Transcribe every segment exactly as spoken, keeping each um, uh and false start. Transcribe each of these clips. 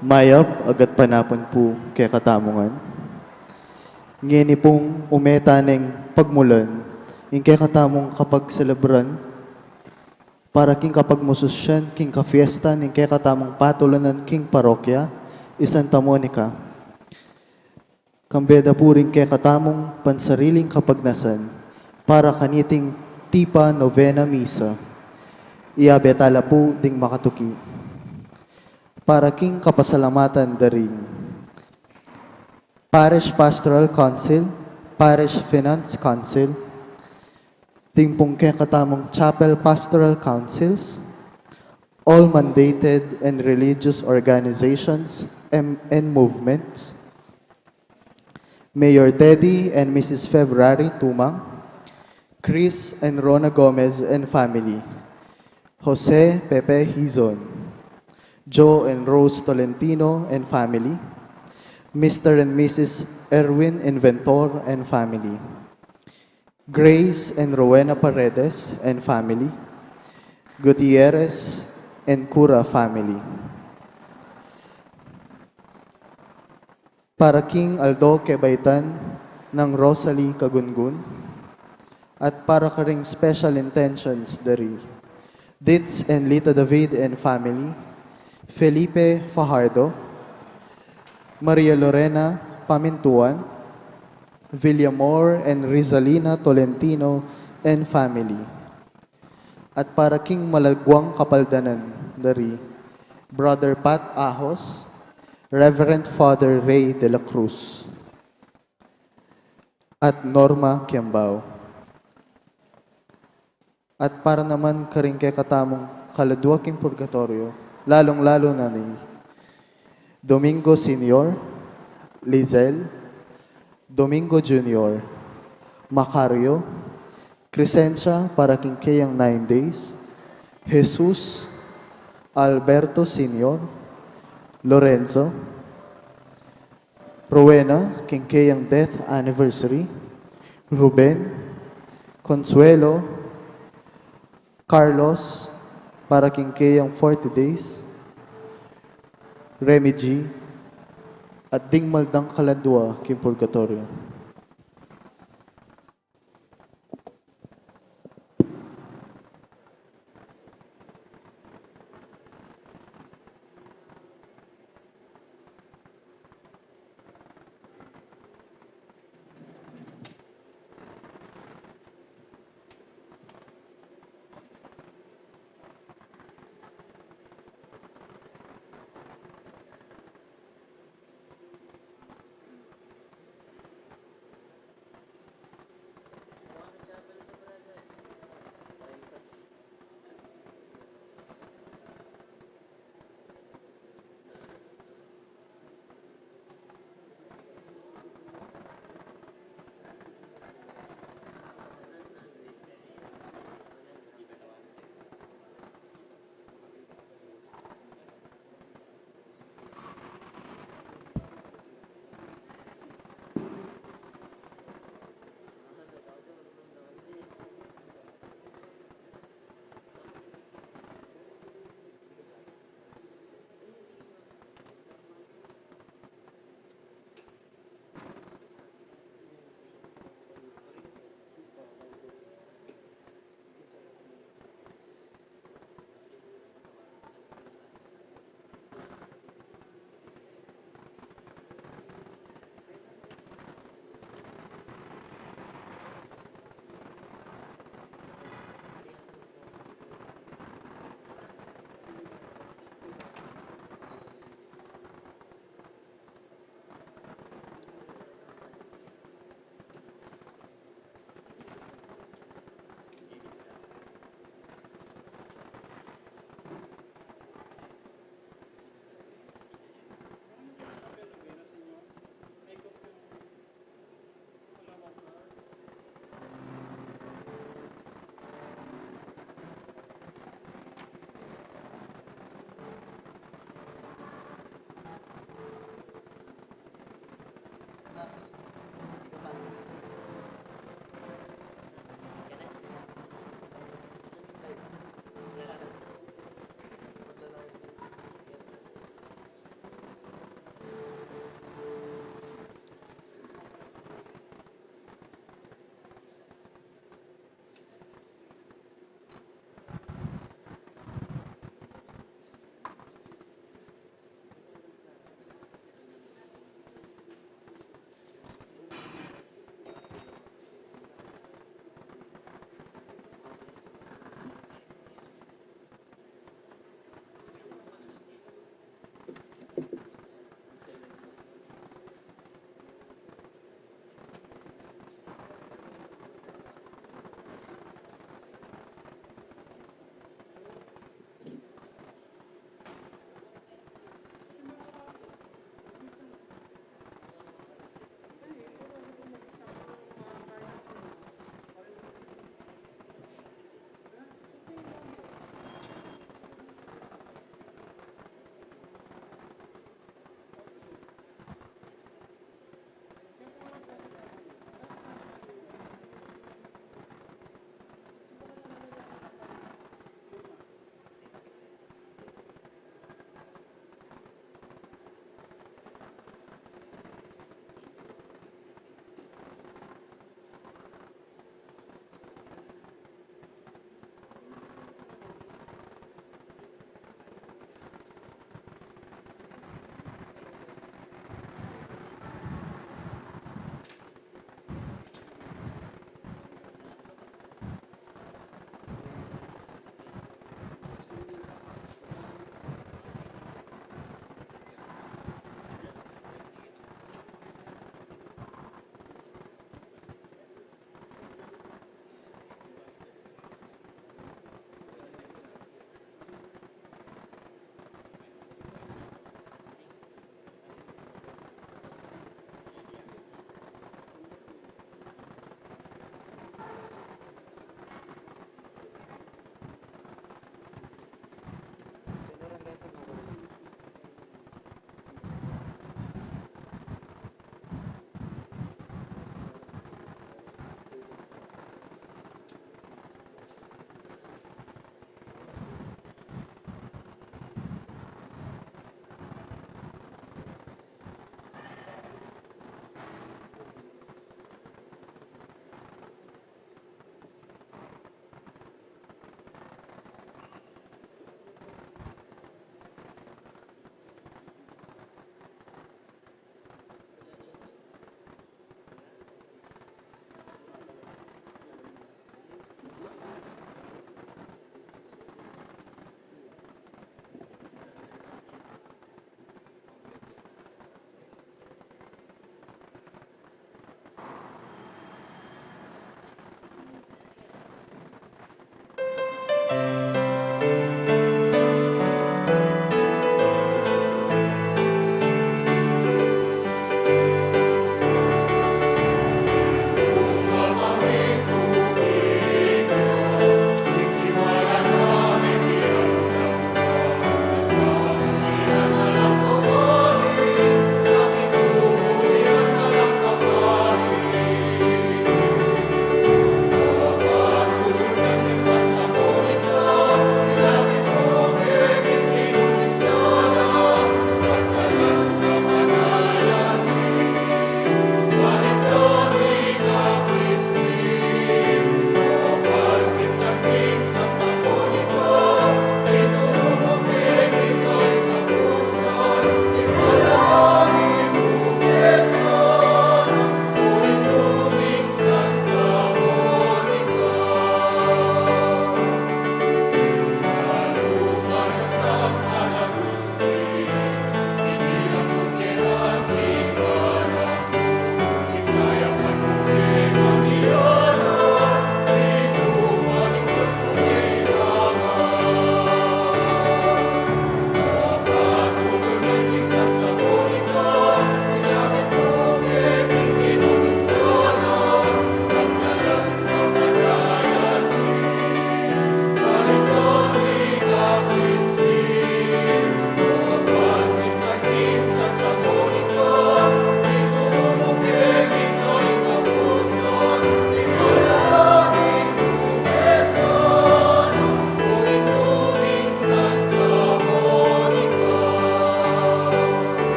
Mayap a gatpanapun pu kekatamu ngan. Ngeni pung ume ta neng pagmulan ing kekatamung kapagselebran para king kapagmususyan king kafiesta ning kekatamung patulunan king parokya i Santa Monica. Kambe da pu ring kekatamung pansariling kapagnasan para kaniting tipa novena misa. Iyabe tala pu ding makatuki. Para king kapasalamatan da ring Parish Pastoral Council, Parish Finance Council, ding pung kekatamung Chapel Pastoral Councils, all mandated and religious organizations and, and movements, Mayor Teddy and Missus February Tumang, Chris and Rona Gomez and family, Jose Pepe Hizon, Joe and Rose Tolentino and family, Mister and Missus Erwin Inventor and family, Grace and Rowena Paredes and family, Gutierrez and Cura family. Para king aldo kebaitan nang Rosalie Kagungun, at para karing special intentions da ri Ditz and Lita David and family, Felipe Fajardo, Maria Lorena Pamintuan, Villamor and Rizalina Tolentino and family. At para king malagwang kapaldanan da ri Brother Pat Ahos, Reverend Father Ray de la Cruz, at Norma Kiambao. At para naman karing kekatamung kaladua king purgatoryo, lalung-lalu na ni Domingo Senior, Lizelle, Domingo Junior, Macario, Crescencia para king keyang nine days, Jesus, Alberto Senior, Lorenzo, Rowena, king keyang death anniversary, Ruben, Consuelo, Carlos, para king keyang forty days, Remy G, at ding maldang kaladua king purgatoryo.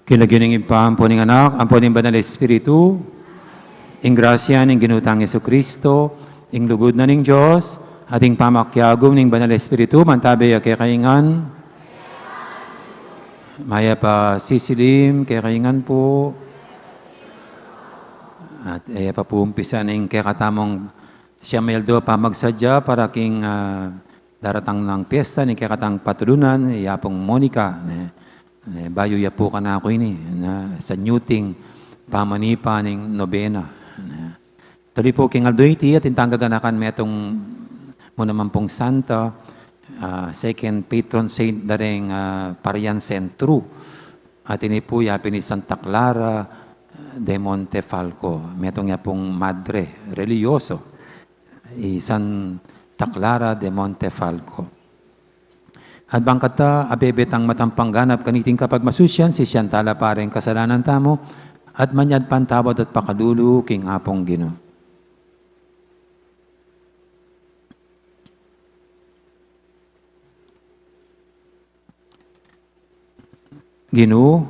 King lagyu ning Ibpa, ampo ning Anak, ampo ning Banal Espiritu, ing grasya ning Ginu tang Jesucristo, ing lugud na ning Dios, at ing pamakiagum ning Banal Espiritu, mantabe ya kekayu ngan. Mayap a sisilim kekayu ngan pu. At e ya pa pu umpisan ing kekatamung siyam aldo pamagsadya para king, ah, daratang nang piyesta ning kekatang patulunan, ya pung Monica, ne. Ne, bayu ya pu kanaku ini, ne, sa nyuting pamanipa ning nobena, ne. Tuli pu king aldo iti atin tang gaganakan metung mu naman pung santa, ah, second patron saint da ring, ah, Parian Sentru. At ini pu ya pin i Santa Clara de Montefalco, metung ya pung madre, relihiyoso, i Santa Clara de Montefalco. At bang kata, abebe tang matampang ganap kaniting kapagmasusyan, sisian tala pa ring kasalanan tamu, at manyad pantawad at pakalulu king Apung Ginu. Ginu,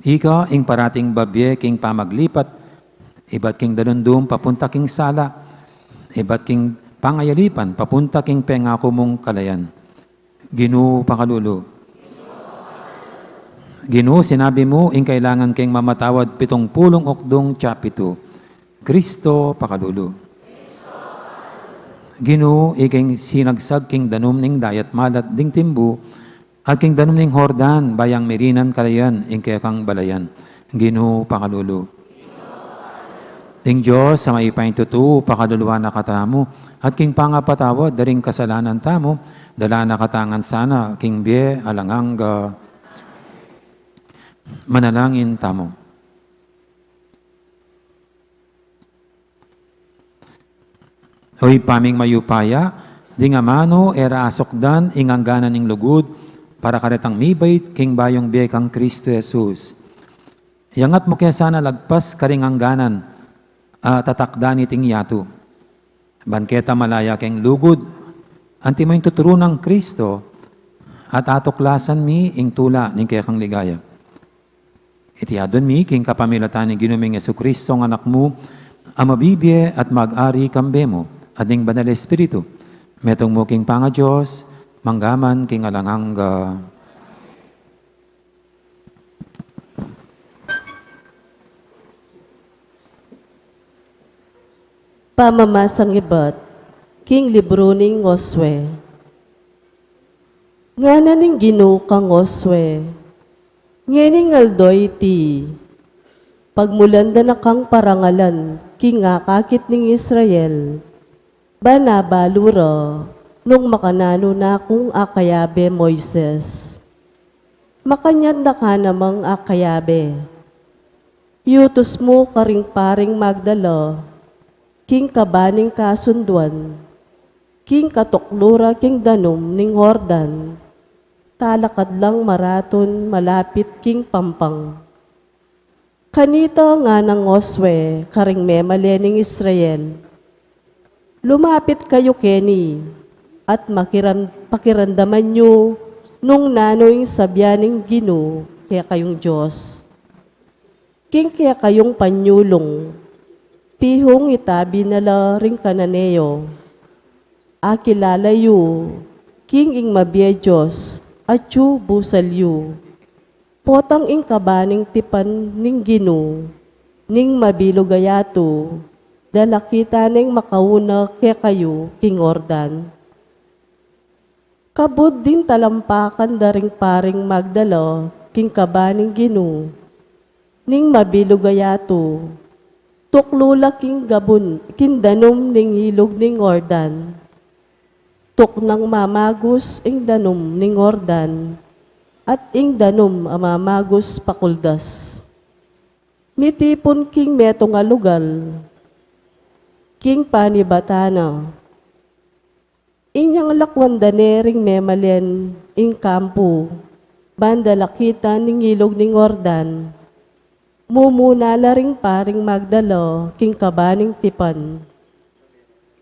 ika ing parating babie king pamaglipat, ibat king dalundum papunta king sala, ibat king pangayalipan papunta king pengaku mung kalayan. Ginu, pakalulu. Ginu, sinabi mu, ing kailangan king mamatawad pitung pulung okdung tsa pitu. Kristo, pakalulu. Ginu, ika ing sinagsag king danum ning dayat malat ding timbu, at king danum ning Jordan, bayang mirinan kalayan ing kekang balayan. Ginu, pakalulu. Ing Dios a mayupaya king tutu, pakaluluan na katamu, at king pangapatawad da ring kasalanan tamu, dala na katamu ngan sana king bie alang angga. Manalangin tamu. O Ibpa ming mayupaya, ding amanu e ra asukdan ing angganan ning lugud para karetang mibait king bayung bie kang Kristo Jesus. Iyangat mu ke sana lagpas karing angganan a tatakdan niting yatu, ban keta malaya keng lugud, anti mo ing tuturu nang Kristo, at atuklasan mi ing tula ning kekang ligaya. Iti adwan mi king kapamilatan ning Ginu ming Jesucristo, a Anak mu, a mabibie at mag-ari kambe mu at ning Banal Espiritu, metung mu king pangaDios, mangga man king alang angga. Pamamasang ibat king libru ning Josue. Ngana ning Ginu kang Josue, ngening aldo iti, pagmulan da na kang parangalan king akakit ning Israel, ban abalu ra nung makananu na kung akayabe Moises. Makanyan da ka namang akayabe. Yutus mu karing paring magdala king kaba ning kasunduan, king katuklu ra king danum ning Jordan, talakad lang maratun malapit king pampang. Kanita nganang Josue karing memalen ning Israel, lumapit kayu keni at makiram-, pakiramdaman yu nung nanu ing sabian ning Ginu kekayung Dios. King kekayung panyulung, pihung itabi na la ring Cananeo. Akilala yu king ing mabie Dios atyu busal yu. Potang ing kaba ning tipan ning Ginu ning mabilug a yatu, dalakita neng makauna kekayu king Jordan. Kabud ding talampakan da ring paring magdala king kaba ning Ginu ning mabilug a yatu, tuklu la king gabun, king danum ning ilug ning Jordan. Tuknang mamagus ing danum ning Jordan, at ing danum a mamagus pakuldas. Mitipun king metung a lugal king panibatan na. Inyang lakwan da ne ring memalen ing kampu, ban dalakitan ning ilug ning Jordan. Mumuna la ring paring magdala king kaba ning tipan.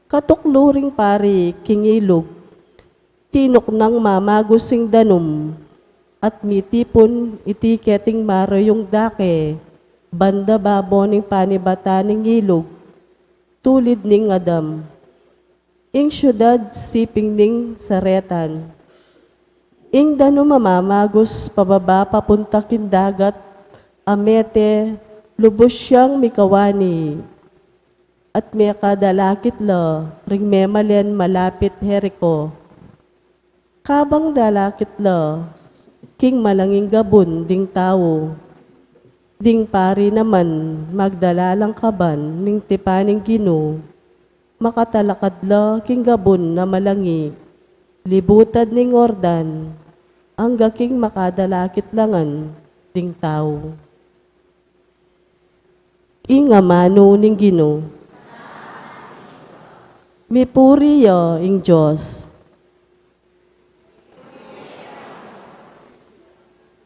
Katuklu ring pari king ilug, tinuknang mamagus ing danum, at mitipun iti keting maruyung dake banda babo ning panibatan ning ilug, tulid ning Adam. Ing siudad siping ning saretan. Ing danum a mamagus pababa papunta king dagat a mete, lubus yang mikawani, at mekadalakit la ring memalen malapit Jerico. Kabang dalakit la king malanging gabun ding tau, ding pari naman magdala lang kaban ning tipan ning Ginu, makatalakad la king gabun a malangi, libutad ning Jordan, angga king makadalakit la ngan ding tau. Ing amanu ning Ginu. Mipuri ya ing Dios.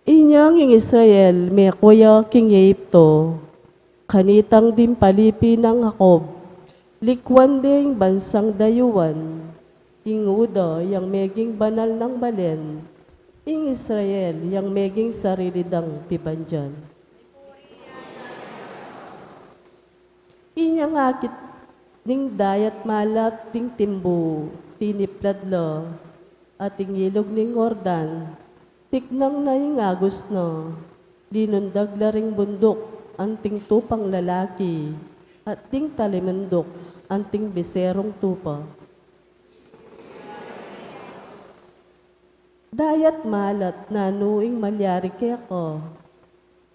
Inyang ing Israel meko ya king Egipto, kanitang dimpalipi nang Jacob, likuan de ing bansang dayuan, ing Juda yang meging banal nang balen, ing Israel yang meging sarili dang pibandian. Inyang akit ning dayat malat ding timbu, tiniplad la, at ing ilug ning Jordan, tiknang na ing agus na, linundag la ring bunduk anting tupang lalaki, at ding talimunduk anting biserung tupa. Dayat malat, nanu ing malyari keka?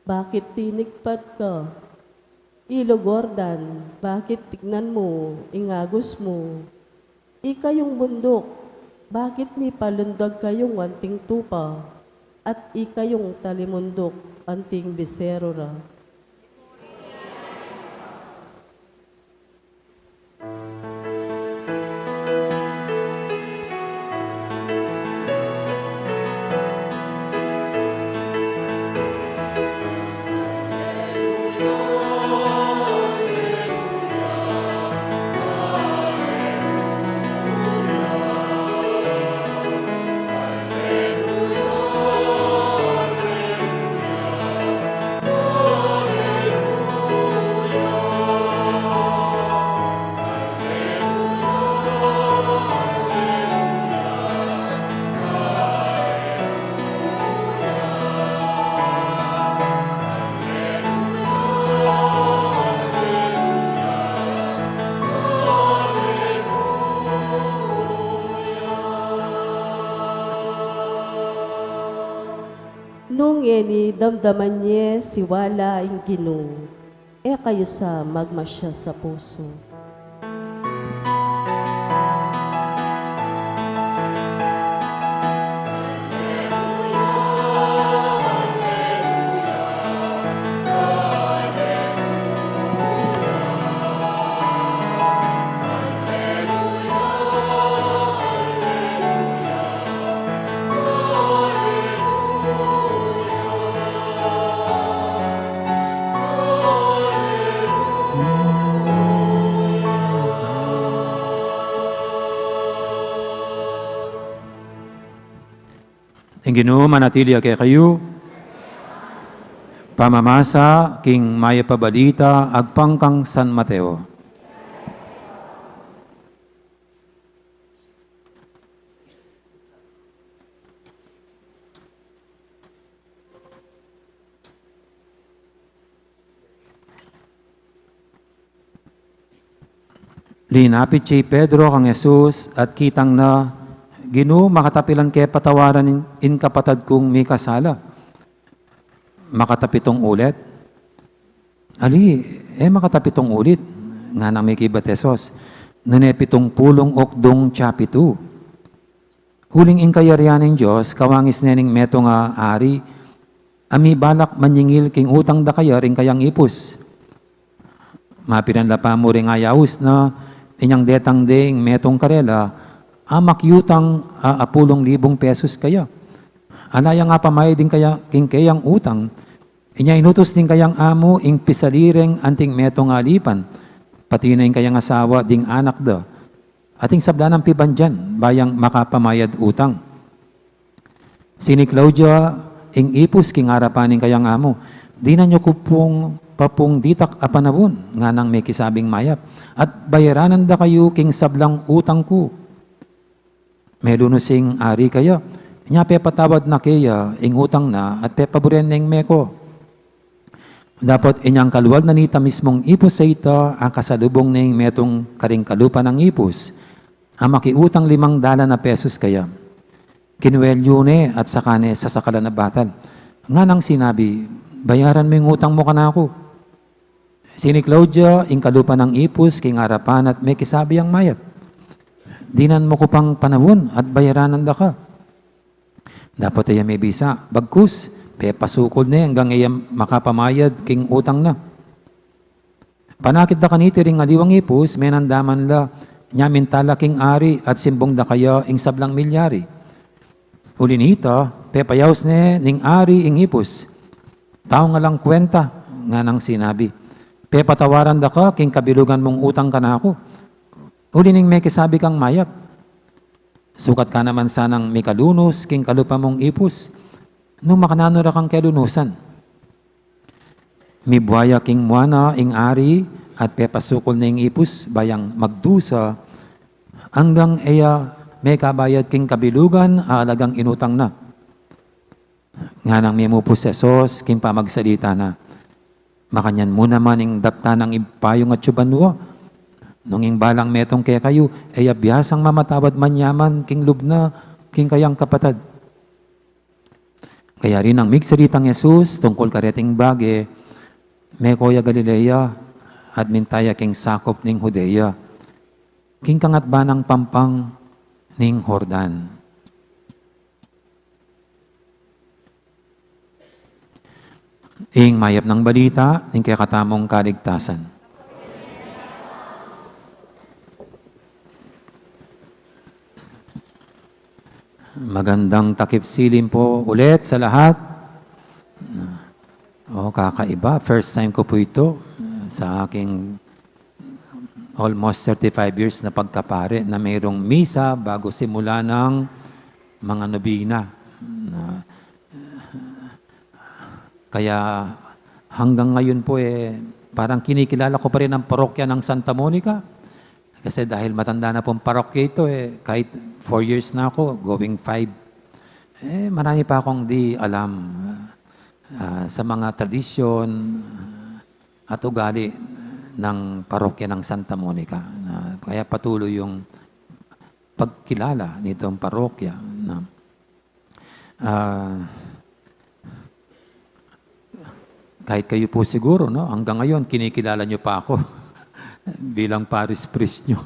Bakit tinigpad ka? Ilug Jordan, bakit tignan mu ing agus mu? Ikayung bunduk, bakit mipalundag kayung anting tupa, at ikayung talimunduk anting biseru ra? Nung ngeni damdaman ye siwala ing Ginu, e kayu sa magmasya sa pusu. Ing Ginu manatili ya kekayu. Pamamasa king Mayap a Balita agpang kang San Mateo. Linapit ya i Pedro kang Jesus at kitang na, "Ginu, makatapilan ke patawaran in, in kapatad kung mikasala? Makatapitung ulit?" "Ali, e makatapitung ulit," nganang mekibat Jesus, "nune pitung pulung okdung tsapitu." Uling ing kayarian ning Dios kawangis ne ning metung a ari a mibalak manyingil king utang da kaya ring kayang ipus. Mapilan la pa mu ring ayaus na inyang detang de ing metung karela a makiutang a apulung libung pesus kaya. Ala yang apamayad ing kaya, king kayang utang, inya inutus ning kayang amu ing pisali reng anting metung a alipan, pati na ing kayang asawa, ding anak da, at ing sabla nang pibandian, ba yang makapamayad utang. Siniklaud ya ing ipus king arapan ning kayang amu. Dinan yu ku pung papung ditak a panahun, nganang mekisabing mayap, at bayaranan da kayu king sablang utang ku. Melunus ing ari kaya, nya pepatawad na keya ing utang na at pepaburen neng meko. Dapot inyang kalual na nita mismung ipus a ita, a kasalubung neng metung karing kalupa nang ipus, a makiutang limang dalan a pesos kaya. Kinuelyu ne at saka ne sasakalan a batal. Nganang sinabi, "Bayaran mu ing utang mu kanaku." Siniklaw ya ing kalupa nang ipus king arapan at mekisabi yang mayap, "Dinan mu ku pang panahun at bayaranan da ka." Dapot e ya mebisa, bagkus pepasukul ne anggang e ya makapamayad king utang na. Panakit da kaniti ring aliwang ipus, menandaman la, nya minta la king ari at simbung da kaya ing sablang milyari. Uli nita, pepayaus ne ning ari ing ipus. "Taung alang kwenta," nganang sinabi, "pepatawaran da ka king kabilugan mung utang kanaku." Uli ning mekisabi kang mayap, "Sukat ka naman sanang mikalunus king kalupa mung ipus, nung makananu ra kang kelunusan." Mibuaya king mua na ing ari at pepasukul ne ing ipus ba yang magdusa anggang e ya mekabayad king kabilugan a alagang inutang na. Nganang mimupus Jesus king pamagsalita na, "Makanyan mu naman ing daptan nang ipayung atyu banua. Nung ing balang metung kekayu e ya biasang mamatawad manyaman king lub na king kayang kapatad." Kaya rin nang migsalitang Jesus tungkul kareting bage, meko ya Galilea at minta ya king sakup ning Judea, king kangatban nang pampang ning Jordan. Ing mayap nang balita ning kekatamung kaligtasan. Magandang takip silim po ulit sa lahat. O, kakaiba. First time ko po ito, uh, sa aking almost thirty-five years na pagkapare na mayroong misa bago simula ng mga nobena. Na, kaya hanggang ngayon po, eh, parang kinikilala ko pa rin ang parokya ng Santa Monica. Kasi dahil matanda na pong parokya ito, eh, kahit four years na ako, going five, eh, marami pa akong di alam, ah, sa mga tradisyon, ah, at ugali ng parokya ng Santa Monica. Na, kaya patuloy yung pagkilala nitong parokya, no? Ah, kahit kayo po siguro, no? Hanggang ngayon, kinikilala nyo pa ako bilang parish priest nyo.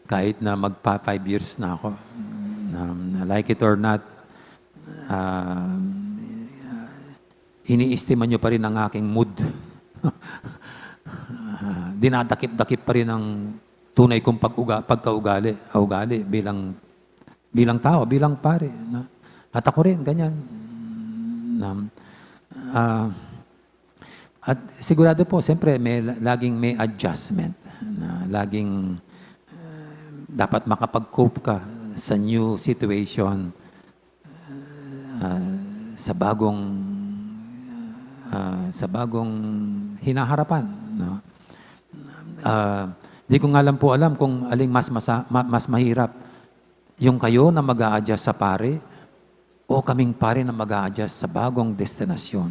Kahit na magpa five years na ako. Um, like it or not, ah, iniistima nyo pa rin ang aking mood. Ah, dinadakip-dakip pa rin ang tunay kong pag-uga-, pagkaugali, ugali bilang, bilang tao, bilang pare, no? At ako rin, ganyan. Um, ah, at sigurado po, siyempre, may la-, laging may adjustment, na laging, ah, dapat makapag-cope ka sa new situation, ah, sa bagong, ah, sa bagong hinaharapan, no? Ah, di ko nga lang po alam kung aling mas masa-, ma-, mas mahirap, yung kayo na mag-a-adjust sa pare o kaming pare na mag-a-adjust sa bagong destinasyon.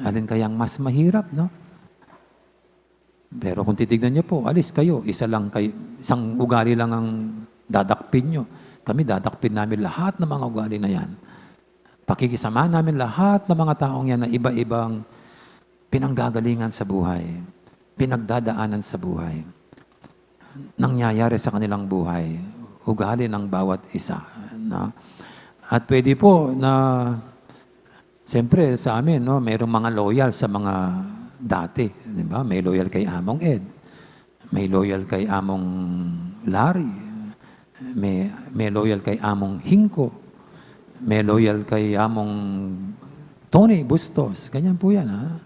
Alin kayang mas mahirap, no? Pero kung titignan niyo po, alis kayo, isa lang kayo, isang ugali lang ang dadakpin niyo. Kami, dadakpin namin lahat ng mga ugali na yan. Pakikisama namin lahat ng mga taong yan na iba-ibang pinanggagalingan sa buhay, pinagdadaanan sa buhay, nangyayari sa kanilang buhay, ugali ng bawat isa, no? At pwede po na, siyempre, sa amin, no, mayroong mga loyal sa mga dati, di ba? May loyal kay Among Ed, may loyal kay Among Larry, may, may loyal kay Among Hingko, may loyal kay Among Tony Bustos. Ganyan po yan, ha?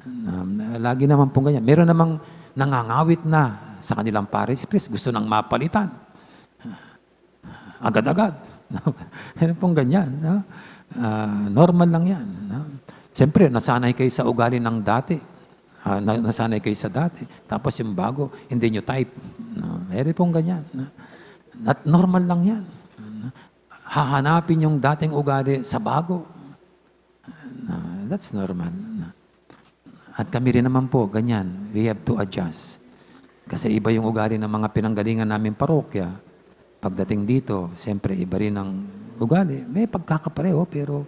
Um, lagi naman pong ganyan. Meron namang nangangawit na sa kanilang parish priest, gusto nang mapalitan agad-agad. Meron pong ganyan, no? Ah, normal lang yan, no? Siyempre, nasanay kayo sa ugali ng dati. Ah, na-, nasanay kayo sa dati. Tapos yung bago, hindi nyo type. No? Eri pong ganyan, no? At normal lang yan. No? Hahanapin yung dating ugali sa bago. No? That's normal. No? At kami rin naman po, ganyan. We have to adjust. Kasi iba yung ugali ng mga pinanggalingan naming parokya. Pagdating dito, siyempre, iba rin ang ugali. May pagkakapareho, pero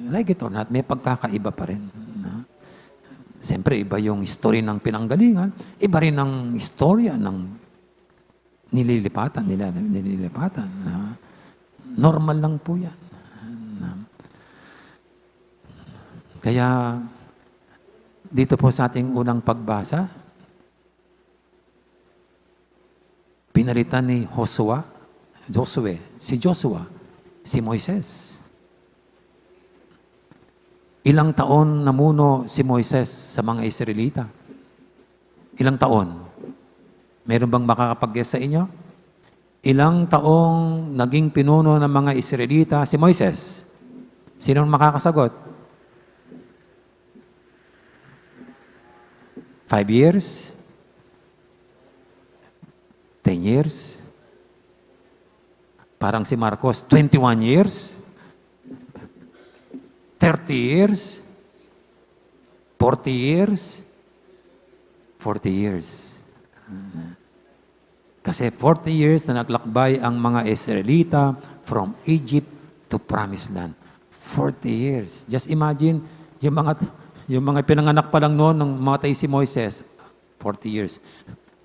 like it or not, may pagkakaiba pa rin. No? Siyempre, iba yung history ng pinanggalingan, iba rin ang istorya ng nililipatan nila, nililipatan. No? Normal lang po yan. No? Kaya, dito po sa ating unang pagbasa, pinalitan ni Joshua, Josue, si Joshua, si Moises. Ilang taon namuno si Moises sa mga Israelita? Ilang taon? Meron bang makakapag-guess sa inyo? Ilang taong naging pinuno ng mga Israelita si Moises? Sinong makakasagot? Five years? Ten years? Parang si Marcos, twenty-one years? Thirty years? Forty years? Forty years. Kasi forty years na naglakbay ang mga Israelita from Egypt to Promised Land. Forty years. Just imagine, yung mga, yung mga pinanganak pa lang noon nang matay si Moises, forty years.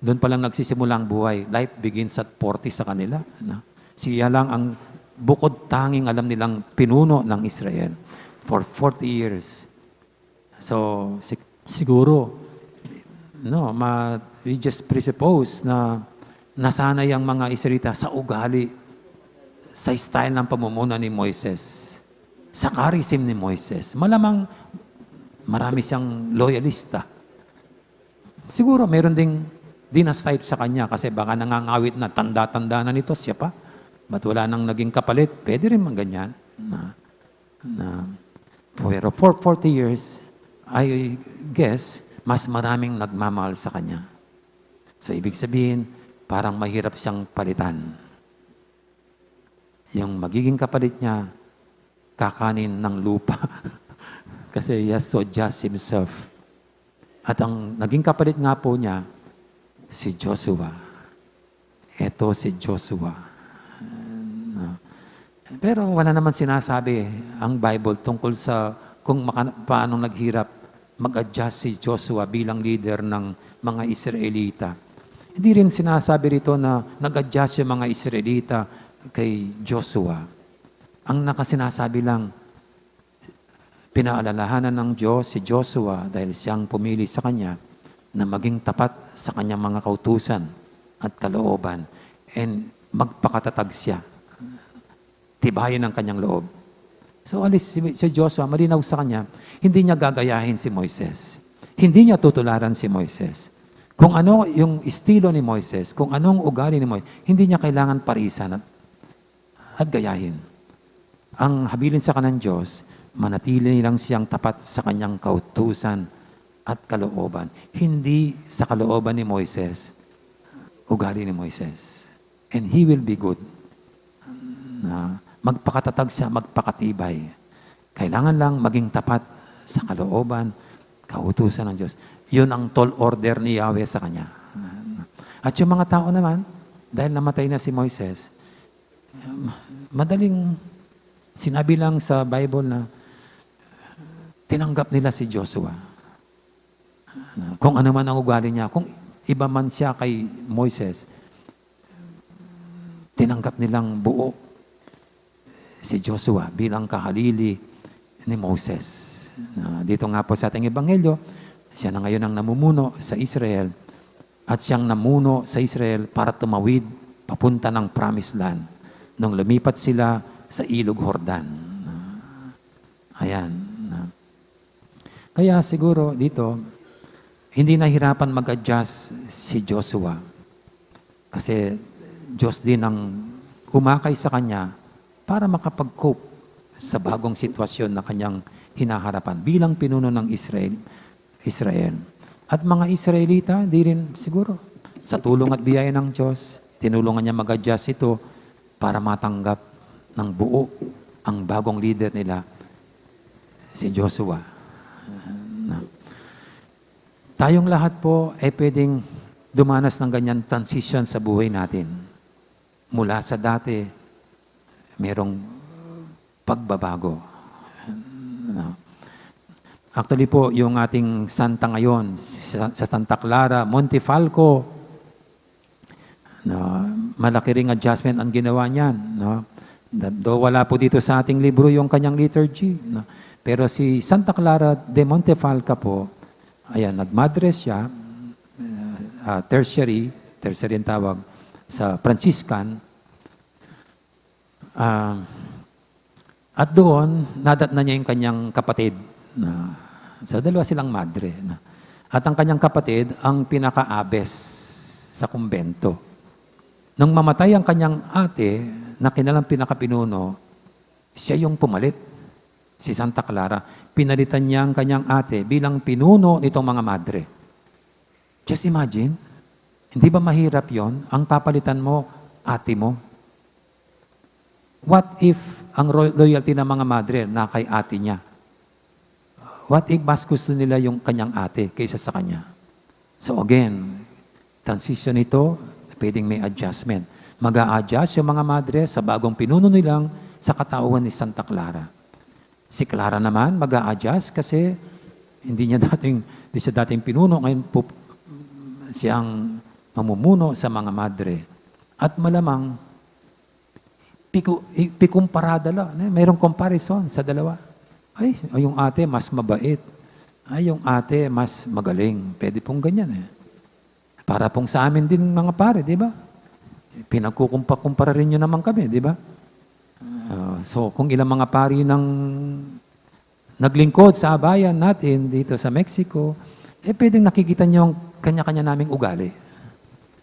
Doon pa lang nagsisimula ang buhay. Life begins at forty sa kanila. No? Siya lang ang bukod tanging alam nilang pinuno ng Israel for forty years. So, si-, siguro, no, ma-, we just presuppose na nasanay ang mga Israelita sa ugali, sa style ng pamumuno ni Moises, sa charism ni Moises. Malamang marami siyang loyalista. Siguro meron ding dinastype sa kanya kasi baka nangangawit na, tanda-tanda na nito, siya pa. Ba't wala nang naging kapalit? Pwede rin mang ganyan. Na, na, pero for forty years, I guess, mas maraming nagmamahal sa kanya. So, ibig sabihin, parang mahirap siyang palitan. Yung magiging kapalit niya, kakanin ng lupa. Kasi he has to adjust himself. At ang naging kapalit nga po niya, si Joshua. Eto si Joshua. No? Pero wala naman sinasabi ang Bible tungkol sa kung maka-, paano naghirap mag-adjust si Joshua bilang leader ng mga Israelita. Hindi rin sinasabi rito na nag-adjust yung mga Israelita kay Joshua. Ang nakasinasabi lang, pinaalalahanan ng Diyos si Joshua dahil siyang pumili sa kanya na maging tapat sa kanyang mga kautusan at kalooban. And magpakatatag siya. Tibayin ang kanyang loob. So, alis si, si Joshua, malinaw sa kanya, hindi niya gagayahin si Moises. Hindi niya tutularan si Moises. Kung ano yung estilo ni Moises, kung anong ugali ni Moises, hindi niya kailangan parisan at, at gayahin. Ang habilin sa kanyang Diyos, manatili lang siyang tapat sa kanyang kautusan at kalooban. Hindi sa kalooban ni Moises, ugali ni Moises. And he will be good. Na magpakatatag siya, magpakatibay. Kailangan lang maging tapat sa kalooban, kautusan ng Diyos. Yun ang tall order ni Yahweh sa kanya. At yung mga tao naman, dahil namatay na si Moises, madaling sinabi lang sa Bible na tinanggap nila si Joshua. Kung ano man ang ugali niya, kung iba man siya kay Moises, tinanggap nilang buo si Joshua bilang kahalili ni Moses. Na dito nga po sa ating ebanghelyo, siya na ngayon ang namumuno sa Israel at siyang namuno sa Israel para tumawid papunta ng Promised Land nung lumipat sila sa Ilog Jordan. Ayan. Kaya siguro dito, hindi nahirapan mag-adjust si Joshua. Kasi Diyos din ang umakay sa kanya para makapag-cope sa bagong sitwasyon na kanyang hinaharapan bilang pinuno ng Israel. Israel. At mga Israelita, di rin siguro, sa tulong at biyaya ng Diyos, tinulungan niya mag-adjust ito para matanggap ng buo ang bagong leader nila, si Joshua. Na, tayong lahat po ay pwedeng dumanas ng ganyan transition sa buhay natin. Mula sa dati, merong pagbabago. No? Actually po, yung ating santa ngayon, sa, sa Santa Clara, Montefalco, no, malaki ring adjustment ang ginawa niyan. No? Though wala po dito sa ating libro yung kanyang liturgy. No? Pero si Santa Clara de Montefalco po, ayan, nagmadre siya, uh, uh, tertiary, tertiary ang tawag, sa Franciscan. Ah, at doon, nadatnan niya yung kanyang kapatid. Na, so, dalawa silang madre. Na, at ang kanyang kapatid, ang pinaka-abes sa kumbento. Nung mamatay ang kanyang ate, na kinalang pinakapinuno, siya yung pumalit, si Santa Clara. Pinalitan niya ang kanyang ate bilang pinuno nitong mga madre. Just imagine, hindi ba mahirap yon? Ang papalitan mo, ate mo. What if ang ro-, loyalty ng mga madre na kay ate niya? What if mas gusto nila yung kanyang ate kaysa sa kanya? So again, transition ito, pwedeng may adjustment. Mag-a-adjust yung mga madre sa bagong pinuno nilang sa katauhan ni Santa Clara. Si Clara naman, mag-a-adjust kasi hindi niya dating, di siya dating pinuno, ngayon po siyang mamumuno sa mga madre. At malamang, piku-, i-, pikumpara da la, ne? Mayroong comparison sa dalawa. Ay, ay, yung ate mas mabait. Ay, yung ate mas magaling. Pwede pong ganyan eh. Para pong sa amin din, mga pare, di ba? Pinagkukumpa-kumpara rin nyo naman kami, di ba? Ah, so, kung ilang mga pari nang naglingkod sa bayan natin dito sa Mexico, eh, pwedeng nakikita nyo ang kanya-kanya naming ugali.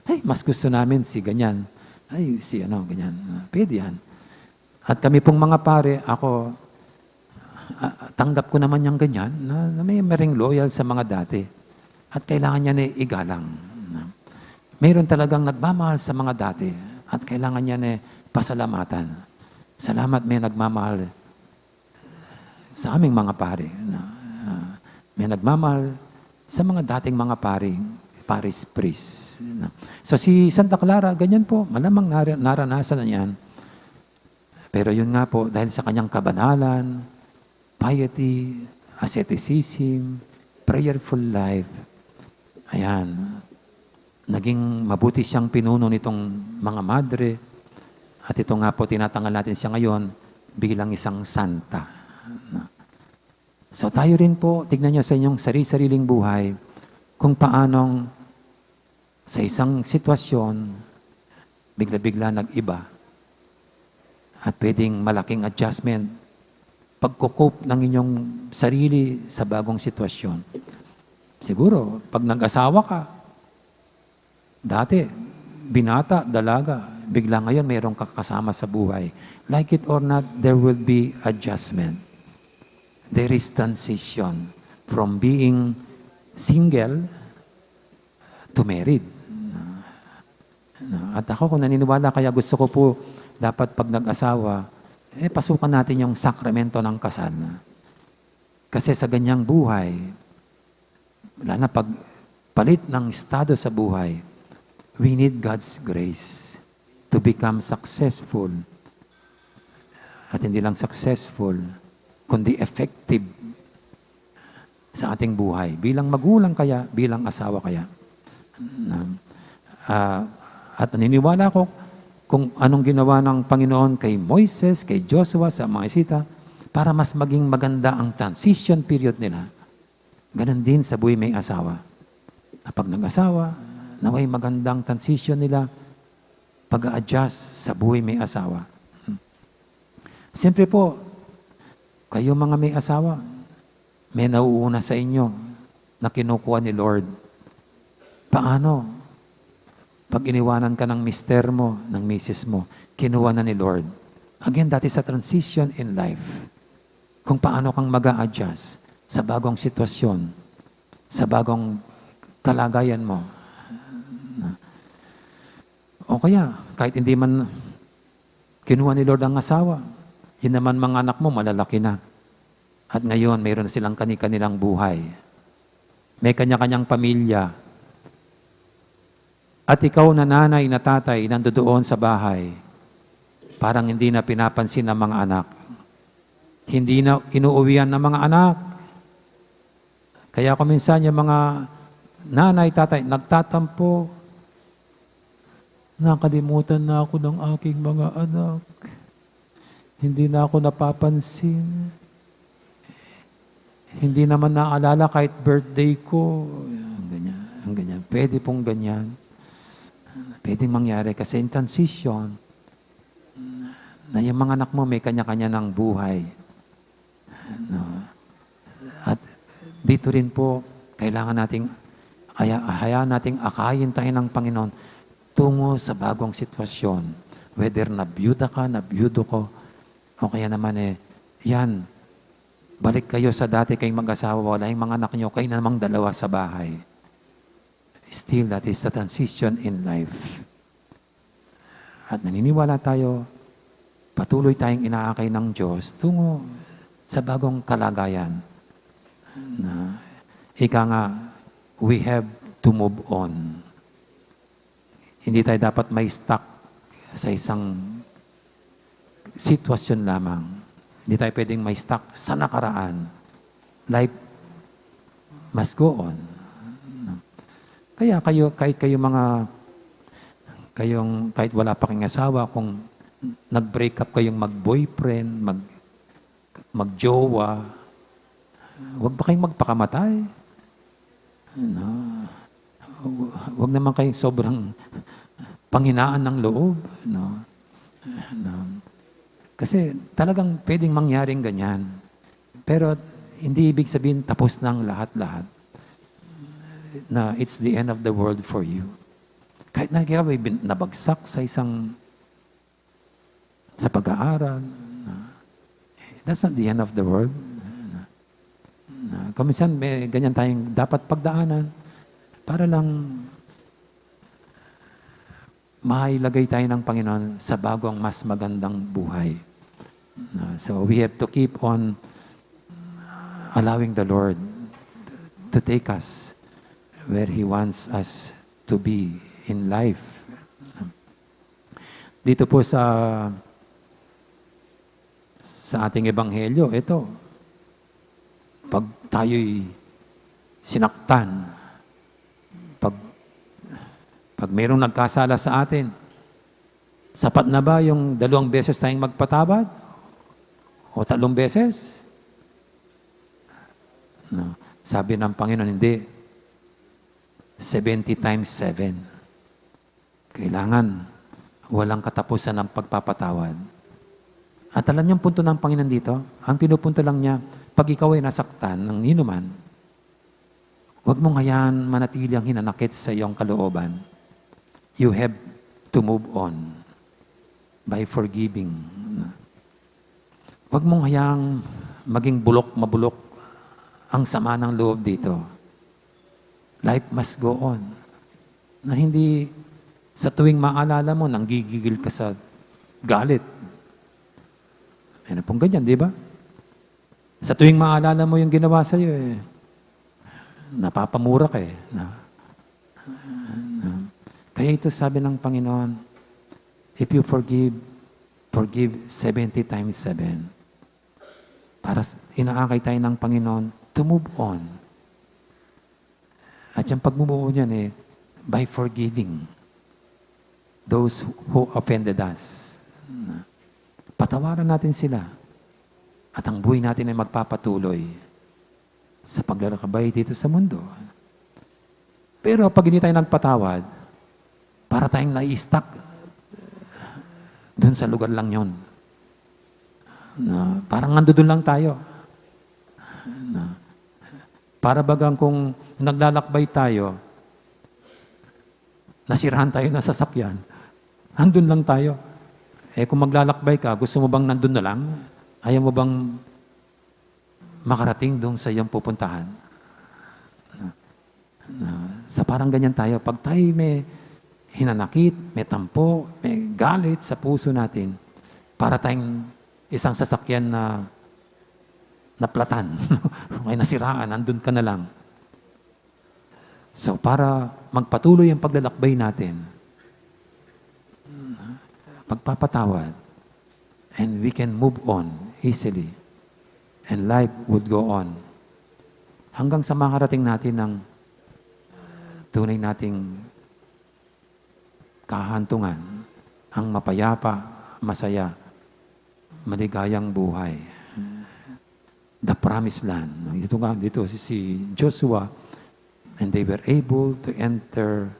Ay, mas gusto namin si ganyan. Ay, si ano, ganyan. Ah, pwede yan. At kami pong mga pare, ako, ah, tanggap ko naman yung ganyan, na, na may maring loyal sa mga dati. At kailangan niya na igalang. Mayroon talagang nagmamahal sa mga dati. At kailangan niya na pasalamatan. Salamat, may nagmamahal sa aming mga pare. Na, ah, may nagmamahal sa mga dating mga pare, parish priest. Na. So si Santa Clara, ganyan po, malamang nara-, naranasan na niyan. Pero yun nga po, dahil sa kanyang kabanalan, piety, asceticism, prayerful life, ayan, naging mabuti siyang pinuno nitong mga madre. At ito nga po, tinatangal natin siya ngayon bilang isang santa. So tayo rin po, tignan niyo sa inyong sari-sariling buhay kung paanong sa isang sitwasyon, bigla-bigla nag-iba. At pwedeng malaking adjustment, pagko-cope ng inyong sarili sa bagong sitwasyon. Siguro, pag nag-asawa ka, dati, binata, dalaga, bigla ngayon mayroong kakasama sa buhay. Like it or not, there will be adjustment. There is transition from being single to married. Na, at ako, kung naniniwala, kaya gusto ko po dapat pag nag-asawa, eh, pasukan natin yung sakramento ng kasal. Kasi sa ganyang buhay, wala na pag palit ng estado sa buhay, we need God's grace to become successful. At hindi lang successful, kundi effective sa ating buhay bilang magulang kaya, bilang asawa kaya. Na, ah, at naniniwala ako kung anong ginawa ng Panginoon kay Moises, kay Joshua, sa mga Israelita, para mas maging maganda ang transition period nila, ganun din sa buhay may asawa. Na pag nag-asawa, naway magandang transition nila, pag-a-adjust sa buhay may asawa. Siyempre po, kayo mga may asawa, may nauuna sa inyo na kinukuha ni Lord. Paano? Pag iniwanan ka ng mister mo, ng misis mo, kinuha na ni Lord. Again, that is a transition in life. Kung paano kang mag adjust sa bagong sitwasyon, sa bagong kalagayan mo. O kaya, kahit hindi man kinuha ni Lord ang asawa, yun naman, mga anak mo, malalaki na. At ngayon, mayroon na silang kani-kanilang buhay. May kanya-kanyang pamilya. At ikaw na nanay, na tatay, nandoon sa bahay, parang hindi na pinapansin ng mga anak. Hindi na inuuwian ng mga anak. Kaya kung minsan yung mga nanay, tatay, nagtatampo, "Nakalimutan na ako ng aking mga anak. Hindi na ako napapansin. Hindi naman naalala kahit birthday ko." Ang ganyan, ang ganyan. Pwede pong ganyan. Pwedeng mangyari kasi in transition, na yung mga anak mo may kanya-kanya ng buhay. No? At dito rin po, kailangan nating, aya-, hayaan nating akayin tayo ng Panginoon tungo sa bagong sitwasyon. Whether na biyuda ka, na biyudo ko, o kaya naman eh, yan, balik kayo sa dati kayong mag-asawa, wala yung mga anak nyo, kayo na namang dalawa sa bahay. Still, that is the transition in life. At naniniwala tayo, patuloy tayong inaakay ng Diyos tungo sa bagong kalagayan. Na, ika nga, we have to move on. Hindi tayo dapat may stuck sa isang sitwasyon lamang. Hindi tayo pwedeng may stuck sa nakaraan. Life must go on. Kaya kayo, kahit kayo mga, kayong, kahit wala pa kayong asawa, kung nag-break up kayong mag-boyfriend, mag-, mag-jowa, wag ba kayong magpakamatay? Ano? Wag naman kayong sobrang panghinaan ng loob, no? No. Kasi talagang pwedeng mangyaring ganyan. Pero hindi ibig sabihin tapos na ang lahat-lahat. Na it's the end of the world for you. Kahit na ikaw ay bin-, nabagsak sa isang, sa pag-aaral, na, that's not the end of the world. Na, na, kung minsan may ganyan tayong dapat pagdaanan para lang mailagay tayo ng Panginoon sa bagong mas magandang buhay. Na, so we have to keep on allowing the Lord to take us where He wants us to be in life. Dito po sa, sa ating ebanghelyo, ito, pag tayo'y sinaktan, pag, pag mayroong nagkasala sa atin, sapat na ba yung dalawang beses tayong magpatawad? O tatlong beses? No. Sabi ng Panginoon, hindi. Seventy times seven. Kailangan walang katapusan ng pagpapatawad. At alam niyo ang punto ng Panginoon dito? Ang pinupunto lang niya, pag ikaw ay nasaktan ng ninuman, huwag mong hayaan manatili ang hinanakit sa iyong kalooban. You have to move on by forgiving. Huwag mong hayaang maging bulok, mabulok ang sama ng loob dito. Life must go on. Na hindi sa tuwing maalala mo, nanggigigil ka sa galit. Meron pong ganyan, di ba? Sa tuwing maalala mo yung ginawa sa'yo, eh, napapamura ka, eh. Na, na, kaya ito sabi ng Panginoon, "If you forgive, forgive seventy times seven." Para s-, inaakay tayo ng Panginoon to move on. At yung pagmumuo niyan, eh, by forgiving those who offended us. Patawaran natin sila. At ang buhay natin ay magpapatuloy sa paglalakbay dito sa mundo. Pero pag hindi tayo nagpatawad, para tayong nai-stuck dun sa lugar lang yun. Na parang nandudun lang tayo. Na para bagang kung naglalakbay tayo, nasirahan tayo ng sasakyan, andun lang tayo. Eh, kung maglalakbay ka, gusto mo bang nandun na lang? Ayaw mo bang makarating dun sa iyong pupuntahan? Na, sa parang ganyan tayo, pag tayo may hinanakit, may tampo, may galit sa puso natin, para tayong isang sasakyan na naplatan, o kaya nasiraan, nandun ka na lang. So, para magpatuloy ang paglalakbay natin, pagpapatawad, and we can move on easily, and life would go on. Hanggang sa makarating natin ang, uh, tunay nating kahantungan, ang mapayapa, masaya, maligayang buhay. The promised land. Dito nga, dito si, si Joshua, and they were able to enter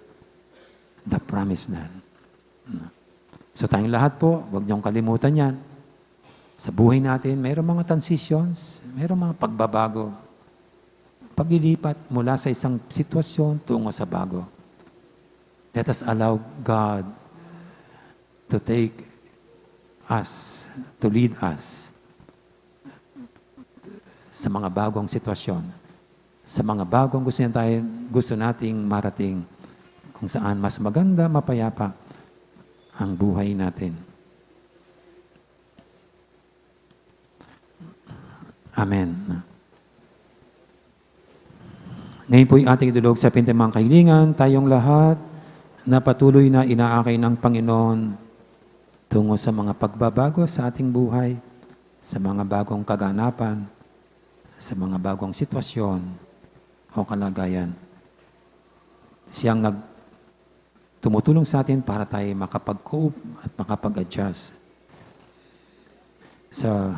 the promised land. So, tayong lahat po, huwag niyong kalimutan yan. Sa buhay natin, mayroong mga transitions, mayroong mga pagbabago. Paglilipat mula sa isang sitwasyon tungo sa bago. Let us allow God to take us, to lead us sa mga bagong sitwasyon, sa mga bagong gusto niya tayo, gusto nating marating, kung saan mas maganda, mapayapa ang buhay natin. Amen. Ngayon po'y ating idulog sa pintimang kahilingan, tayong lahat na patuloy na inaakay ng Panginoon tungo sa mga pagbabago sa ating buhay, sa mga bagong kaganapan, sa mga bagong sitwasyon o kalagayan. Siyang nag-, tumutulong sa atin para tayo makapag-cope at makapag-adjust. Sa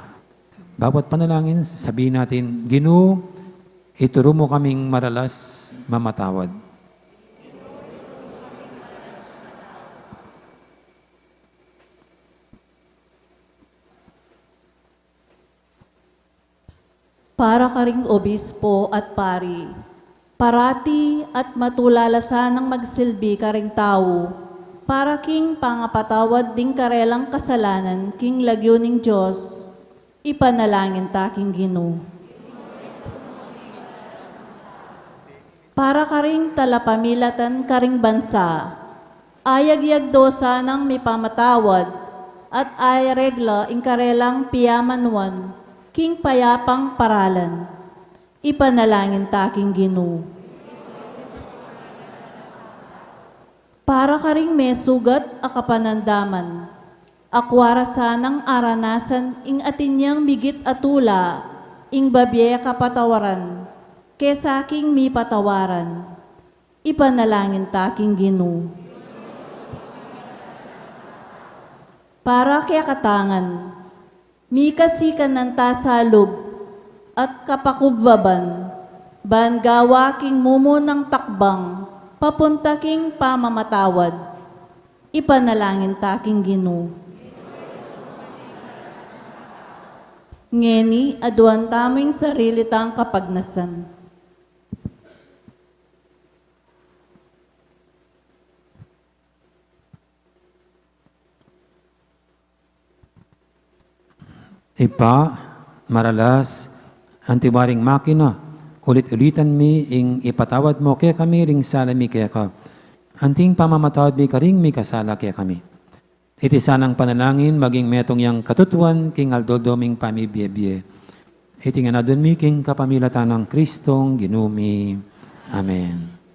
bawat panalangin, sabihin natin, "Ginu, ituru mo kaming maralas mamatawad." Para karing obispo at pari, parati at matulala sanang magsilbi karing tau, para king pangapatawad ding karelang kasalanan king lagyu ning Dios, ipanalangin ta king Ginu. Para karing talapamilatan karing bansa, ayagyag do sanang mipamatawad at ayaregla ing karelang piyamanuan king payapang paralan. Ipanalangin ta king Ginu. Para karing mesugat a kapanandaman, akua ra sanang aranasan ing atin yang migit a tula, ing babie kapatawaran, kesa king mipatawaran. Ipanalangin ta king Ginu. Para kekatang ngan, mikasikanan ta salub at kapakubvaban, ban gawa king mumunang takbang papunta king pamamatawad. Ipanalangin ta king Ginu. Ngeni, aduan tamu ing sarili tang kapagnasan. Ibpa, maralas, anti waring makina, ulit-ulitan mi ing ipatawad mu kekami ring sala mi keka, anti ing pamamatawad mi karing mikasala kekami. Iti sanang panalangin maging metung yang katutuan king aldo-aldo ming pamibie-bie. Iti ngan aduan mi king kapamilatan nang Kristong Ginu mi. Amen.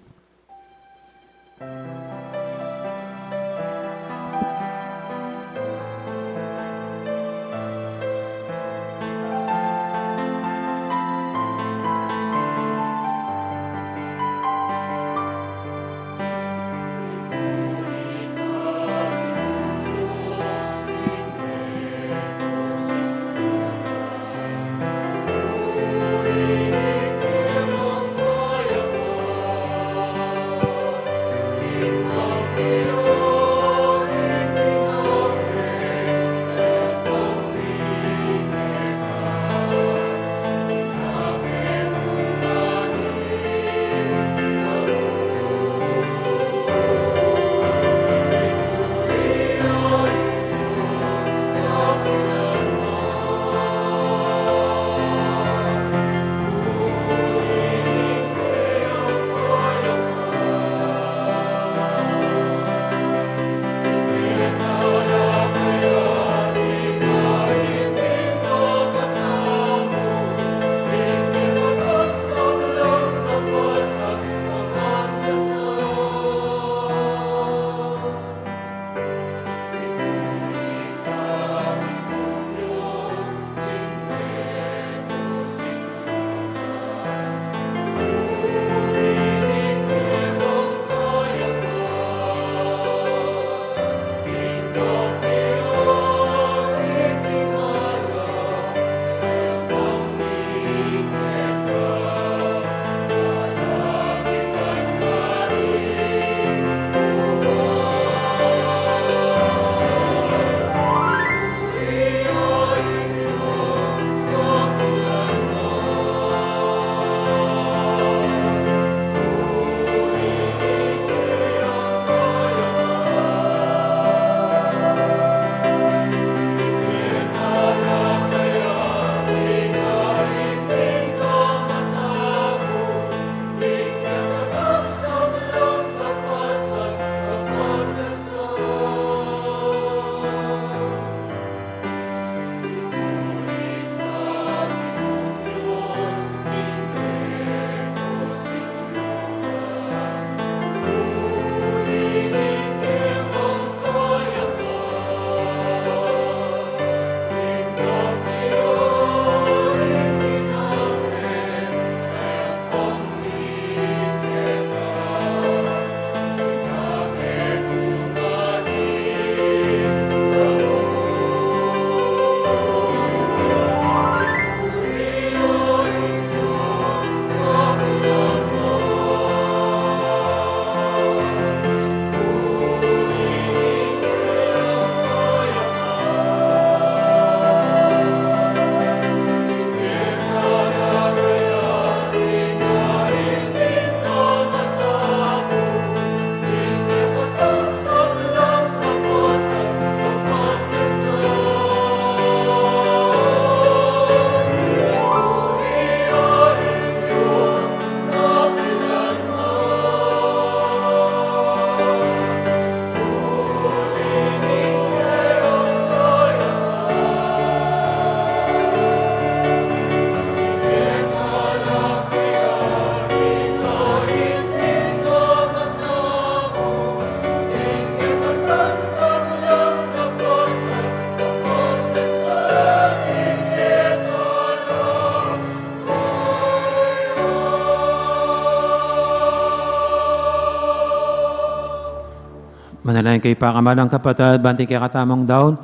Manalangin kayu, pakamalan kung kapatad, ban ing kekatamung daun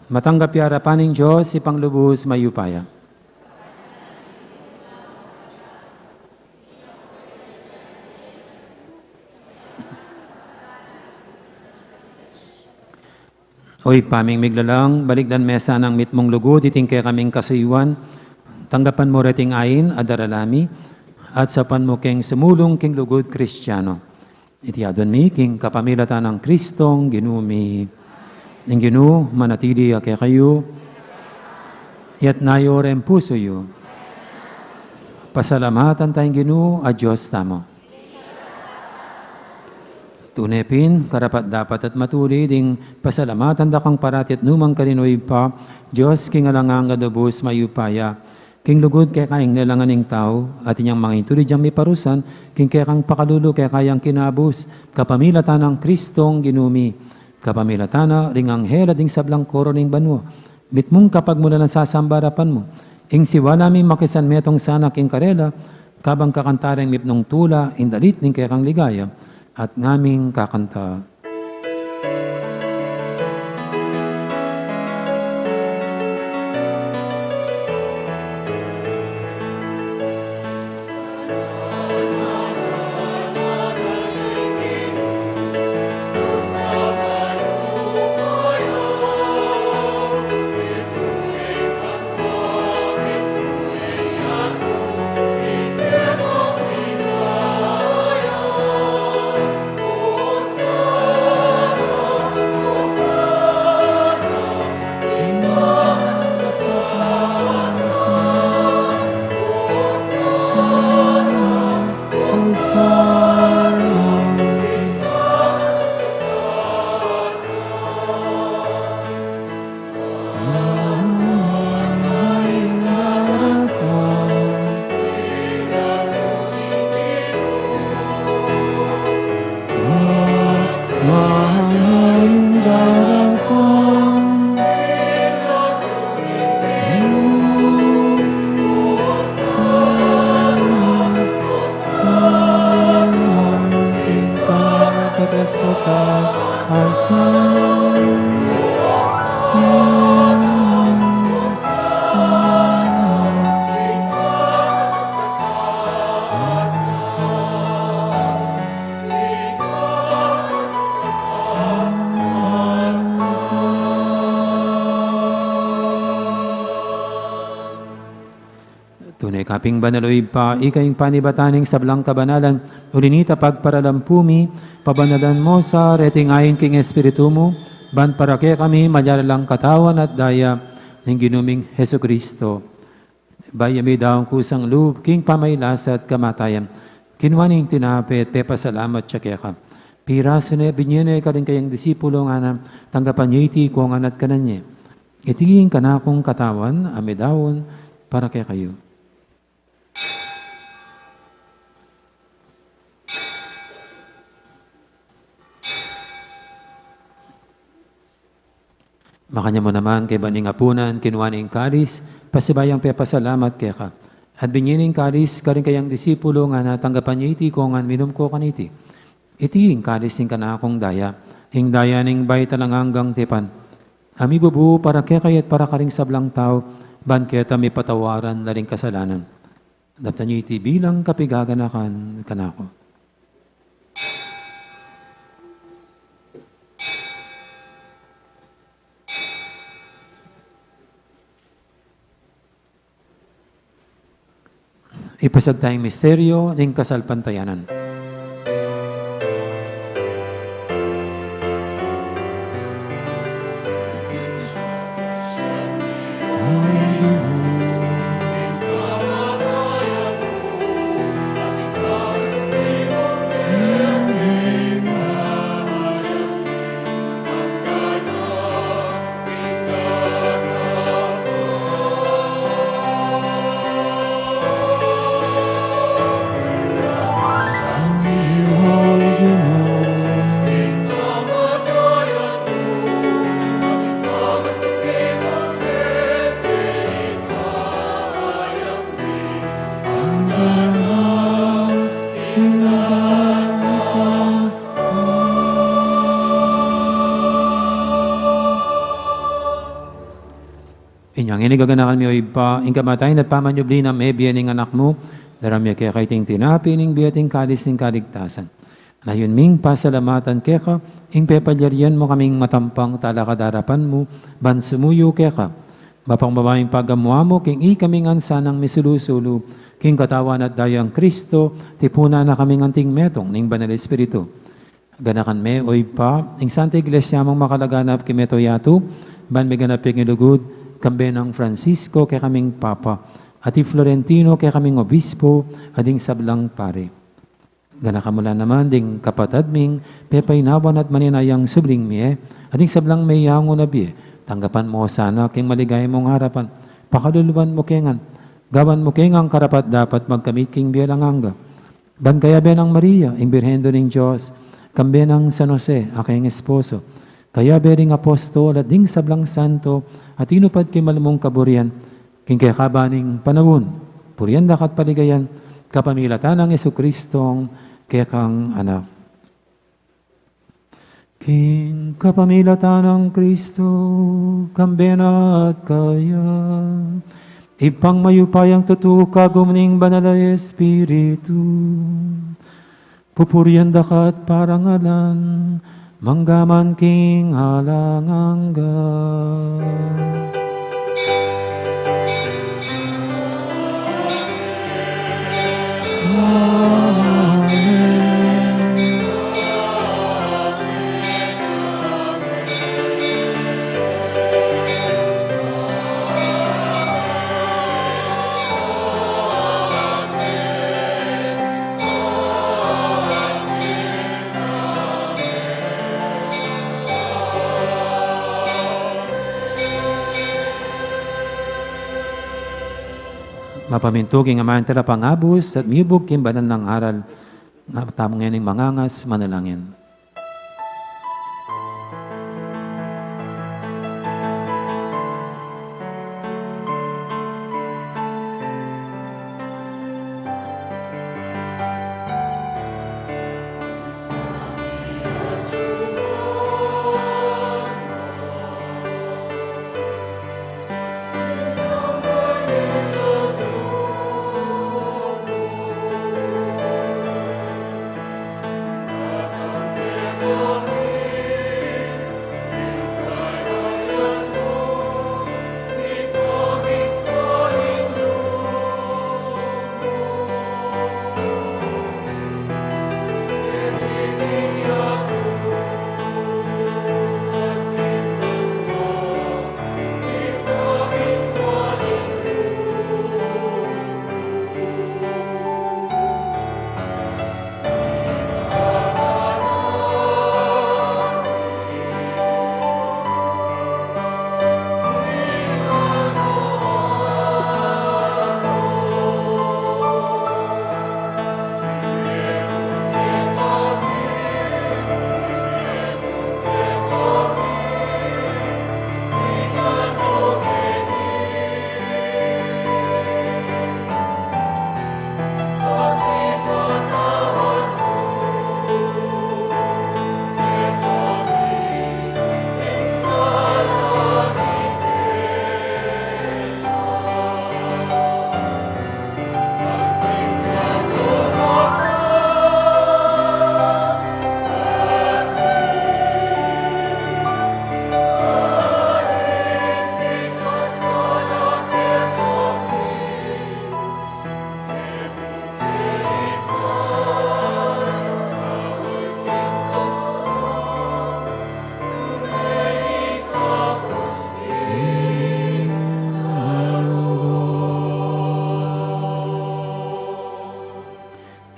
matanggap ya arapan ning Dios, Ibpang lubus mayupaya. O Ibpa ming miglalang, balikdan me sana ing mitmung lugud iting kekaming kasuyuan. Tanggapan mu reting ain a daralan mi, at saupan mu keng sumulung king lugud Kristiano. Iti adwan mi king kapamilatan nang Kristong Ginu mi. Ing Ginu manatili ya kekayu. Iyatas yu reng pusu yu. Pasalamatan taya ing Ginu a Dios tamu. Tune pin, karapat-dapat at matulid ing pasalamatan da kang parati at nukarin man, O Ibpa, Dios king alang angga, lubus mayupaya. King lugud keka ing lelangan ning tau, at inyang mangintulid yang miparusan king kekang pakalulu keka yang kinabus, kapamilatan nang Kristong Ginu mi. Kapamilatan na ring anghel at ding sablang koro ning banua, mitmung kapagmulalan sasamba arapan mu. Ing siwala mi makisanmetung sana king karela, kabang kakanta reng mitmung tula ing dalit ning kekang ligaya, at ngaming kakanta. Tune ka pin banal, O Ibpa, ika ing panibatan ning sablang kabanalan, uli na nita pagparalampu mi, pabanalan mu sa reting ain king Espiritu mu, ban para kekami maging la lang katawan at daya ning Ginu ming Jesucristo. Bayu mi daun kusang lub king pamagkasakit at kamatayan, kinua ne ing tinape at pepasalamat ya keka. Pirasu ne, binie ne karing kayang disipulo, ngana, tanggapan ye iti kongan at kanan ye. Iti ing kanakung katawan a midaun para kekayu. Makanyan mu naman kaybat ning apunan, kinua ne ing kalis, pasibayu yang pepasalamat keka, at binie ne ing kalis karing kayang disipulo, ngana, tanggapan ye iti kongan, minum ko kaniti. Iti ing kalis ning kanakung daya, ing daya ning bayu at alang anggang tipan, a mibubu para kekayu at para karing sablang tau, ban keta mipatawaran la ring kasalanan. Daptan ye iti bilang kapaganakan kanaku. Ipasiag taya ing misteryu ning kasalpantayanan. Inya ngeni gaganakan mi, o Ibpa, ing kamatayan at pamanyubli nang mebie ning Anak mu, daraun mi keka iting tinape ning bie at ing kalis ning kaligtasan. Layun ming pasalamatan keka ing pepalyarian mu kaming matampang talakad king arapan mu, ban sumuyu keka. Mapagmababang pagamu-amu king ikami ngan sanang misulu-sulu king katawan at dayang Kristo, tipunan na kami ngan anting metung ning Banal Espiritu. Ganakan me, o Ibpa, ing Santa Iglesia mung makalaganap king mabilug a yatu, ban miganap ya king lugud, kambe nang Francisco kekaming Papa, at i Florentino kekaming Obispo, at ding sablang pari. Ganakan mu la naman ding kapatad ming pepainawa at maninayang subling mie, at ding sablang meyangu na bie, tanggapan mu sana king maligaya mung arapan, pakaluluan mu ke ngan, gawan mu ke ngan karapat-dapat magkamit king bie alang angga. Ban kayabe nang Maria, ing Birhen Indu ning Dios, kambe nang San Jose, a kayang esposo, kayabe ring apostol at ding sablang santo, a tinupad king mal mung kaburian, king kekaban ning panaun, purian da ka at paligayan, kapamilatan nang Jesucristong kekang Anak. King kapamilatan nang Kristo, kambe na at kaya, Ibpang mayupayang tutu, kagum ning Banal a Espiritu, pupurian da ka at parangalan, mangga man king alang angga. Amen. Mapamintu king amanung talapangabus at miyubug king banal nang aral, nga tamu ngening mangangas manalangin.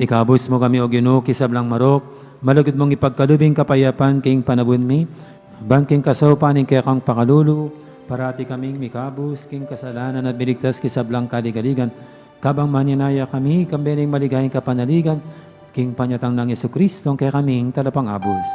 Ikabus mu kami, O Ginu, king sablang marok, malugud mung ipagkalub ing kapayapan king panaun mi, ban king kasaupan ning kekang pakalulu, parati kaming mikabus king kasalanan at miligtas king sablang kaligaligan, kabang maninaya kami, kambe ning maligayang kapanaligan, king panyatang nang Jesucristo, a kekaming talapangabus.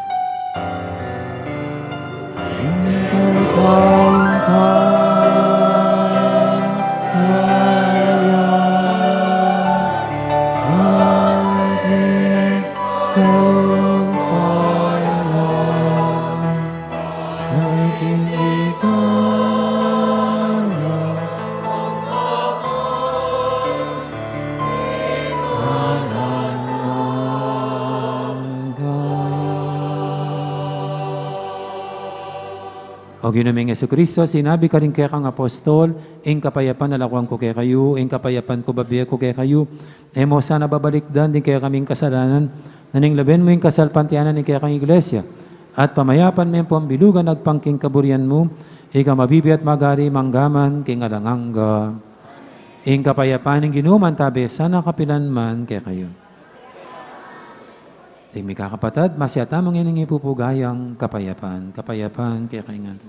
O Ginu ming Jesucristo, sinabi ka ring kekang apostol, ing kapayapan lakuan ku kekayu, ing kapayapan ku bibie ku kekayu, e mu sana babalikdan ding kekaming kasalanan, nune lawen mu ing kasalpantayanan ning kekang Iglesia, at pamayapan me ampong bilugan agpang king kaburian mu, ika mabibie at magari mangga man king alang angga. Ing kapayapan ning Ginu mantabe sana kapilan man kekayu. Ding mikakapatad, masyata mu ngening ipupuga yang kapayapan, kapayapan kekayu ngan.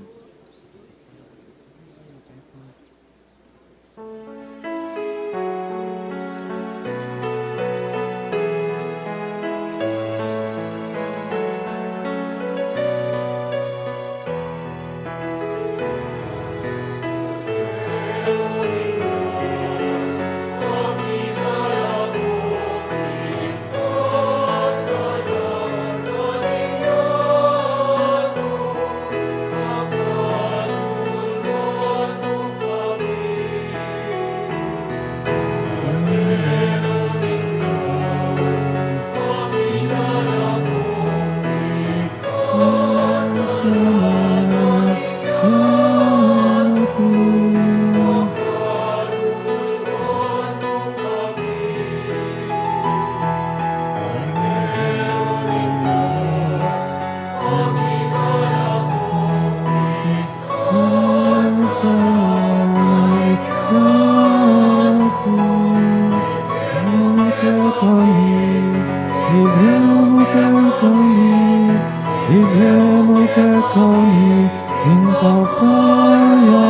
Ibie mu kekami ing kapayapan.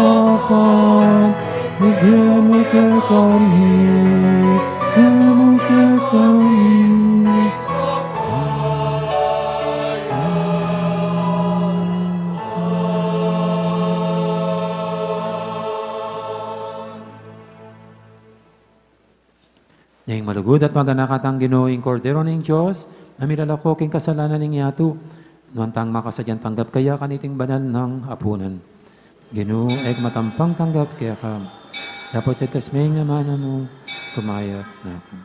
Ibie mu kekami, ibie mu kekami. Ing malugud at maganaka tang Ginu, ing Kordero ning Dios, a milalako king kasalanan ning yatu. Nuan tang makasadyang tanggap kaya kaniting banal nang apunan. Ginu, e ku matampang tanggap keka, dapot sa itas me ing amanu mu, kumayap na ku.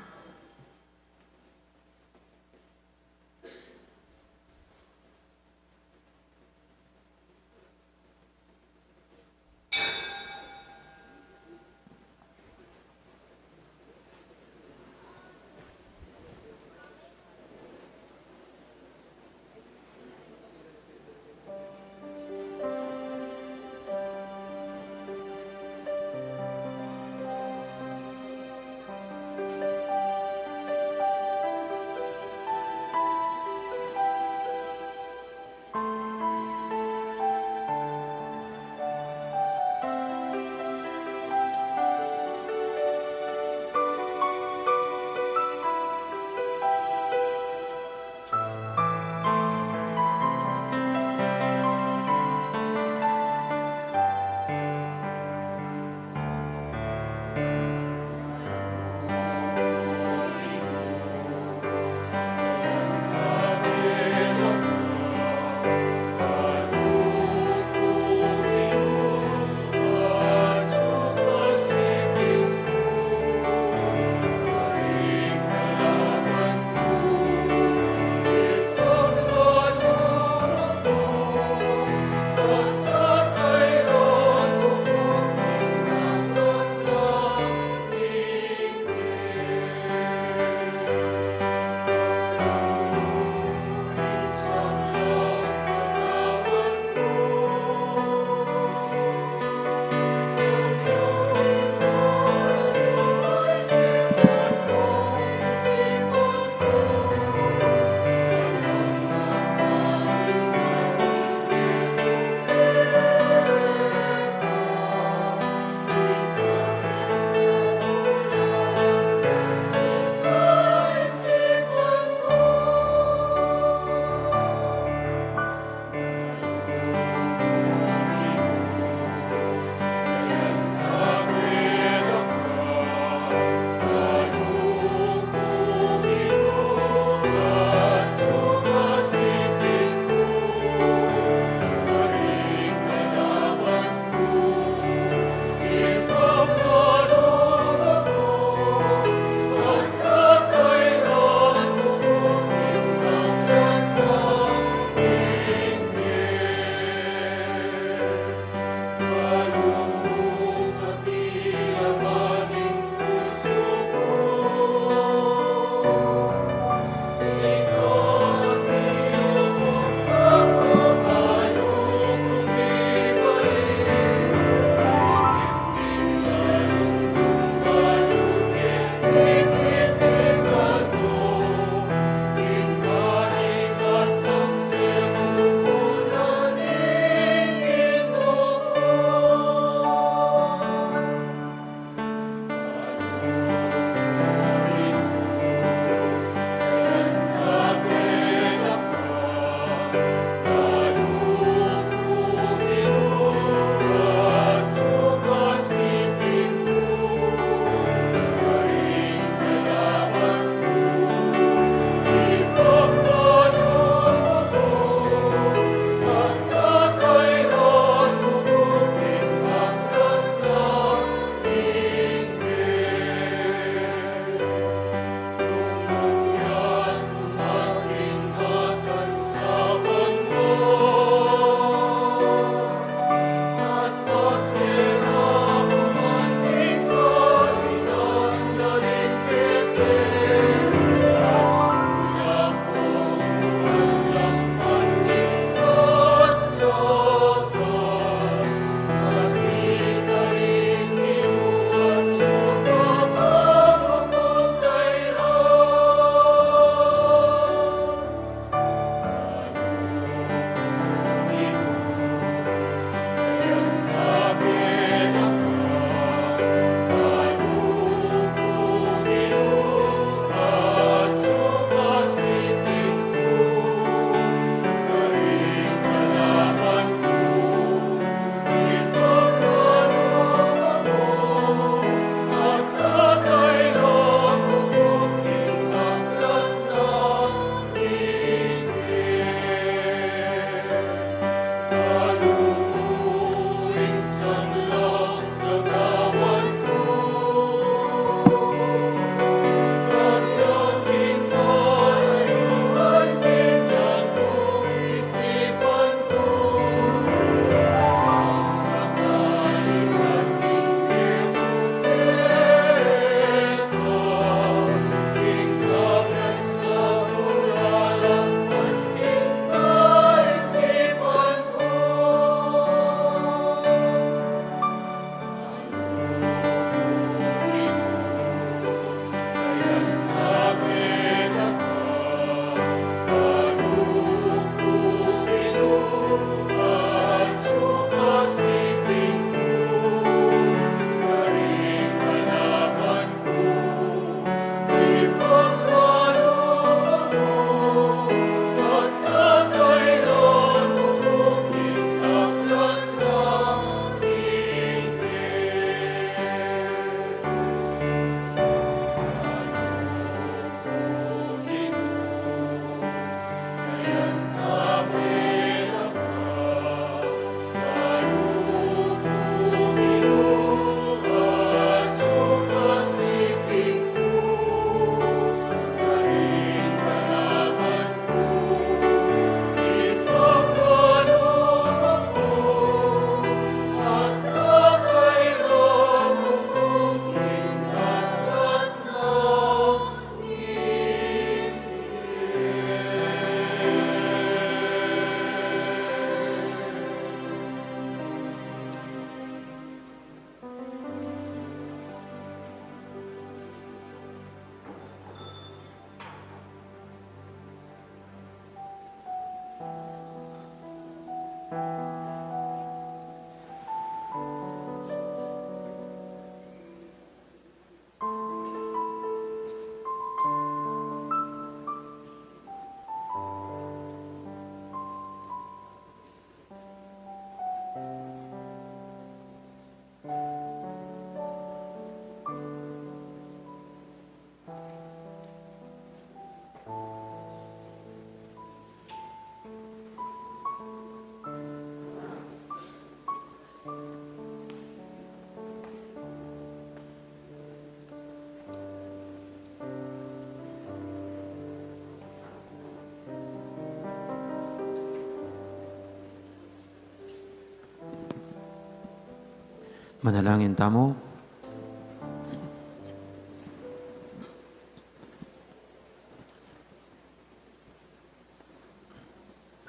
Manalangin tamu.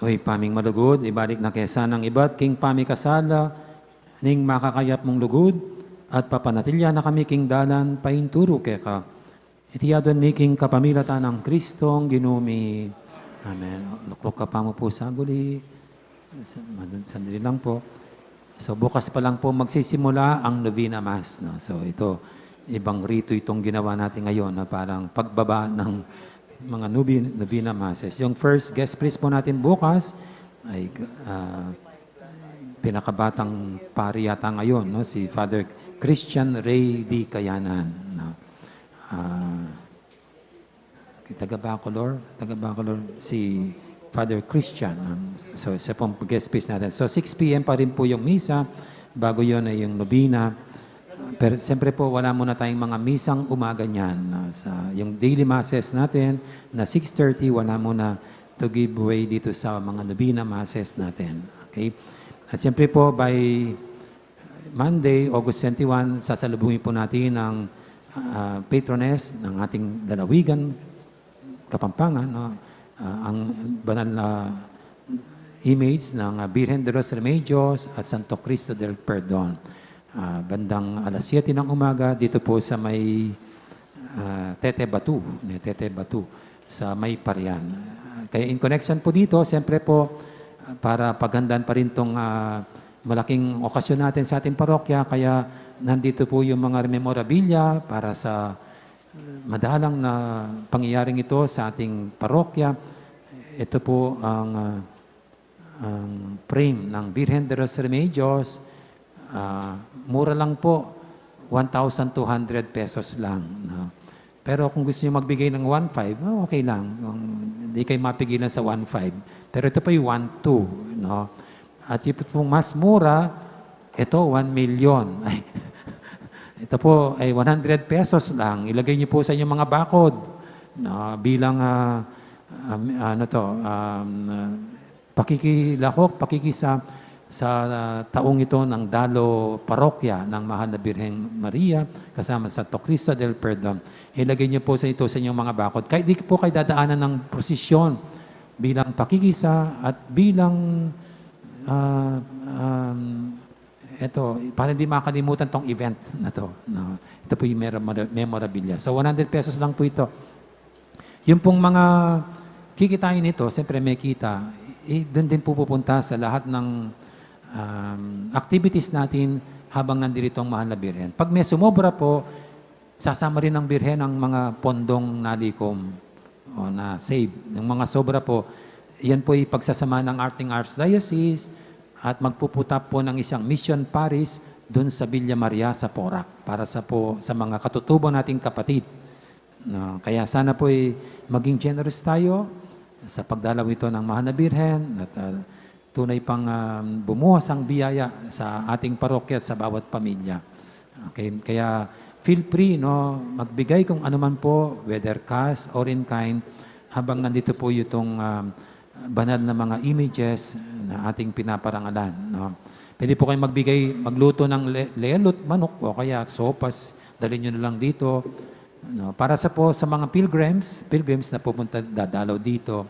O Ibpa ming malugud, ibalik na ke sana ing ibat king pamikasala ning makakayap mung lugud, at papanatilian na kami king dalan painturu keka. Iti adwan mi king kapamilatan nang Kristong Ginu mi. Amen. Lukluk ka pa mu pu saguli. Sa-, sandali lang po. So, bukas pa lang po magsisimula ang Novena Mass, no? So, ito, ibang rito itong ginawa natin ngayon, na parang pagbaba ng mga noven-, Novena Masses. Yung first guest priest po natin bukas ay, ah, pinakabatang pari yata ngayon, no? Si Father Christian Ray D. Kayanan, no? Ah, taga Bacolor, taga Bacolor si Father Christian. Um, so, siya pong guest priest natin. So, six P M pa rin po yung misa. Bago yun ay yung nobina. Pero siyempre po, wala muna tayong mga misang umaga niyan. Ah, sa, yung daily masses natin na six thirty, wala muna to give way dito sa mga nobina masses natin. Okay? At siyempre po, by Monday, August twenty-one, sasalubungin po natin ang, ah, patroness ng ating lalawigan, Kapampangan, no? Ah, ang banal na image ng, ah, Birhen de los Remedios at Santo Cristo del Perdon. Ah, bandang alas siyete ng umaga, dito po sa may, ah, Tete Batu, may Tete Batu, sa may Parian. Ah, kaya in connection po dito, siyempre po, ah, para paghandaan pa rin tong, ah, malaking okasyon natin sa ating parokya, kaya nandito po yung mga memorabilia para sa madalang na pangyayaring ito sa ating parokya. Ito po ang, ah, ang frame ng Birhen de los Remedios. Ah, mura lang po, one thousand two hundred pesos lang, no? Pero kung gusto niyo magbigay ng one five, oh, okay lang. Kung di kayo mapigilan sa one five. Pero ito pa yung one two, no? At yung pong mas mura, ito, one million. Ay, ito po ay one hundred pesos lang. Ilagay niyo po sa inyong mga bakod, no, bilang, ah, um, ano to, um, ah, pakikilahok, pakikisa sa, ah, taong ito ng Dalo Parokya ng Mahal na Birheng Maria kasama sa Santo Cristo del Perdon. Ilagay niyo po sa ito sa inyong mga bakod. Kahit di po kayo dadaanan ng prosesyon, bilang pakikisa at bilang, ah, um, eto, para hindi makalimutan tong event na to, no? Ito po yung mera-, mera-, memorabilia. So, one hundred pesos lang po ito. Yung pong mga kikitain nito, siyempre may kita, i-, dun din po pupunta sa lahat ng, um, activities natin habang nandito ang Mahal na Birhen. Pag may sumobra po, sasama rin ng Birhen ang mga pondong nalikom o na-save. Yung mga sobra po, yan po ipagsasama ng ating Archdiocese at magpuputap po ng isang mission parish dun sa Villa Maria sa Porac para sa po, sa mga katutubo nating kapatid. No, kaya sana po ay maging generous tayo sa pagdalaw ito ng Mahal na Birhen at, ah, tunay pang, ah, bumuhos ang biyaya sa ating parokya at sa bawat pamilya. Okay, kaya feel free, no, magbigay kung ano man po, whether cash or in kind, habang nandito po itong, ah, banal na mga images na ating pinaparangalan, no? Pwede po kayong magbigay, magluto ng le-, lelut, manok, o kaya sopas, dalhin nyo na lang dito. No, para sa po, sa mga pilgrims, pilgrims na pupunta, dadalaw dito,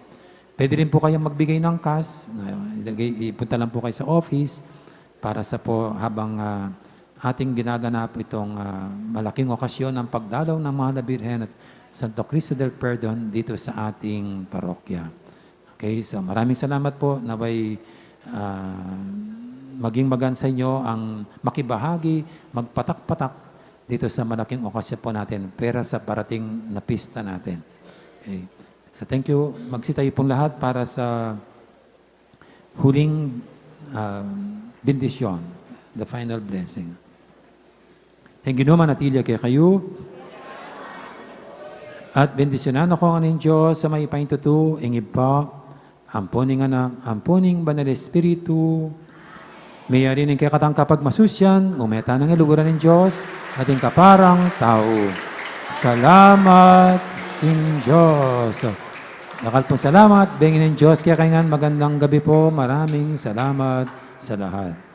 pwede rin po kayong magbigay ng cash. No, ilagay, ipunta lang po kayo sa office para sa po habang, ah, ating ginaganap itong, ah, malaking okasyon ng pagdalaw ng Mahal na Birhen at Santo Cristo del Perdon dito sa ating parokya. Okay, so maraming salamat po. Nawa'y, ah, maging magaan sa inyo ang makibahagi, magpatak-patak dito sa malaking okasyon po natin, pera sa parating na pista natin. Okay. So thank you. Magsitayo pong lahat para sa huling, ah, bendisyon, the final blessing. Ing Ginu manatili ya kekayu. At bendisyonan na kayu ngan ning Dios a mayupaya king tutu, ing Ibpa, ampo ning Anak, ampo ning Banal Espiritu. Meyari ne ing kekatang kapagmasusian, ume tana king luguran ning Dios, at ing kaparang tau. Salamat king Dios. Dakal pong salamat, bengi ning Dios kekayu ngan, magandang gabi po, maraming salamat sa lahat.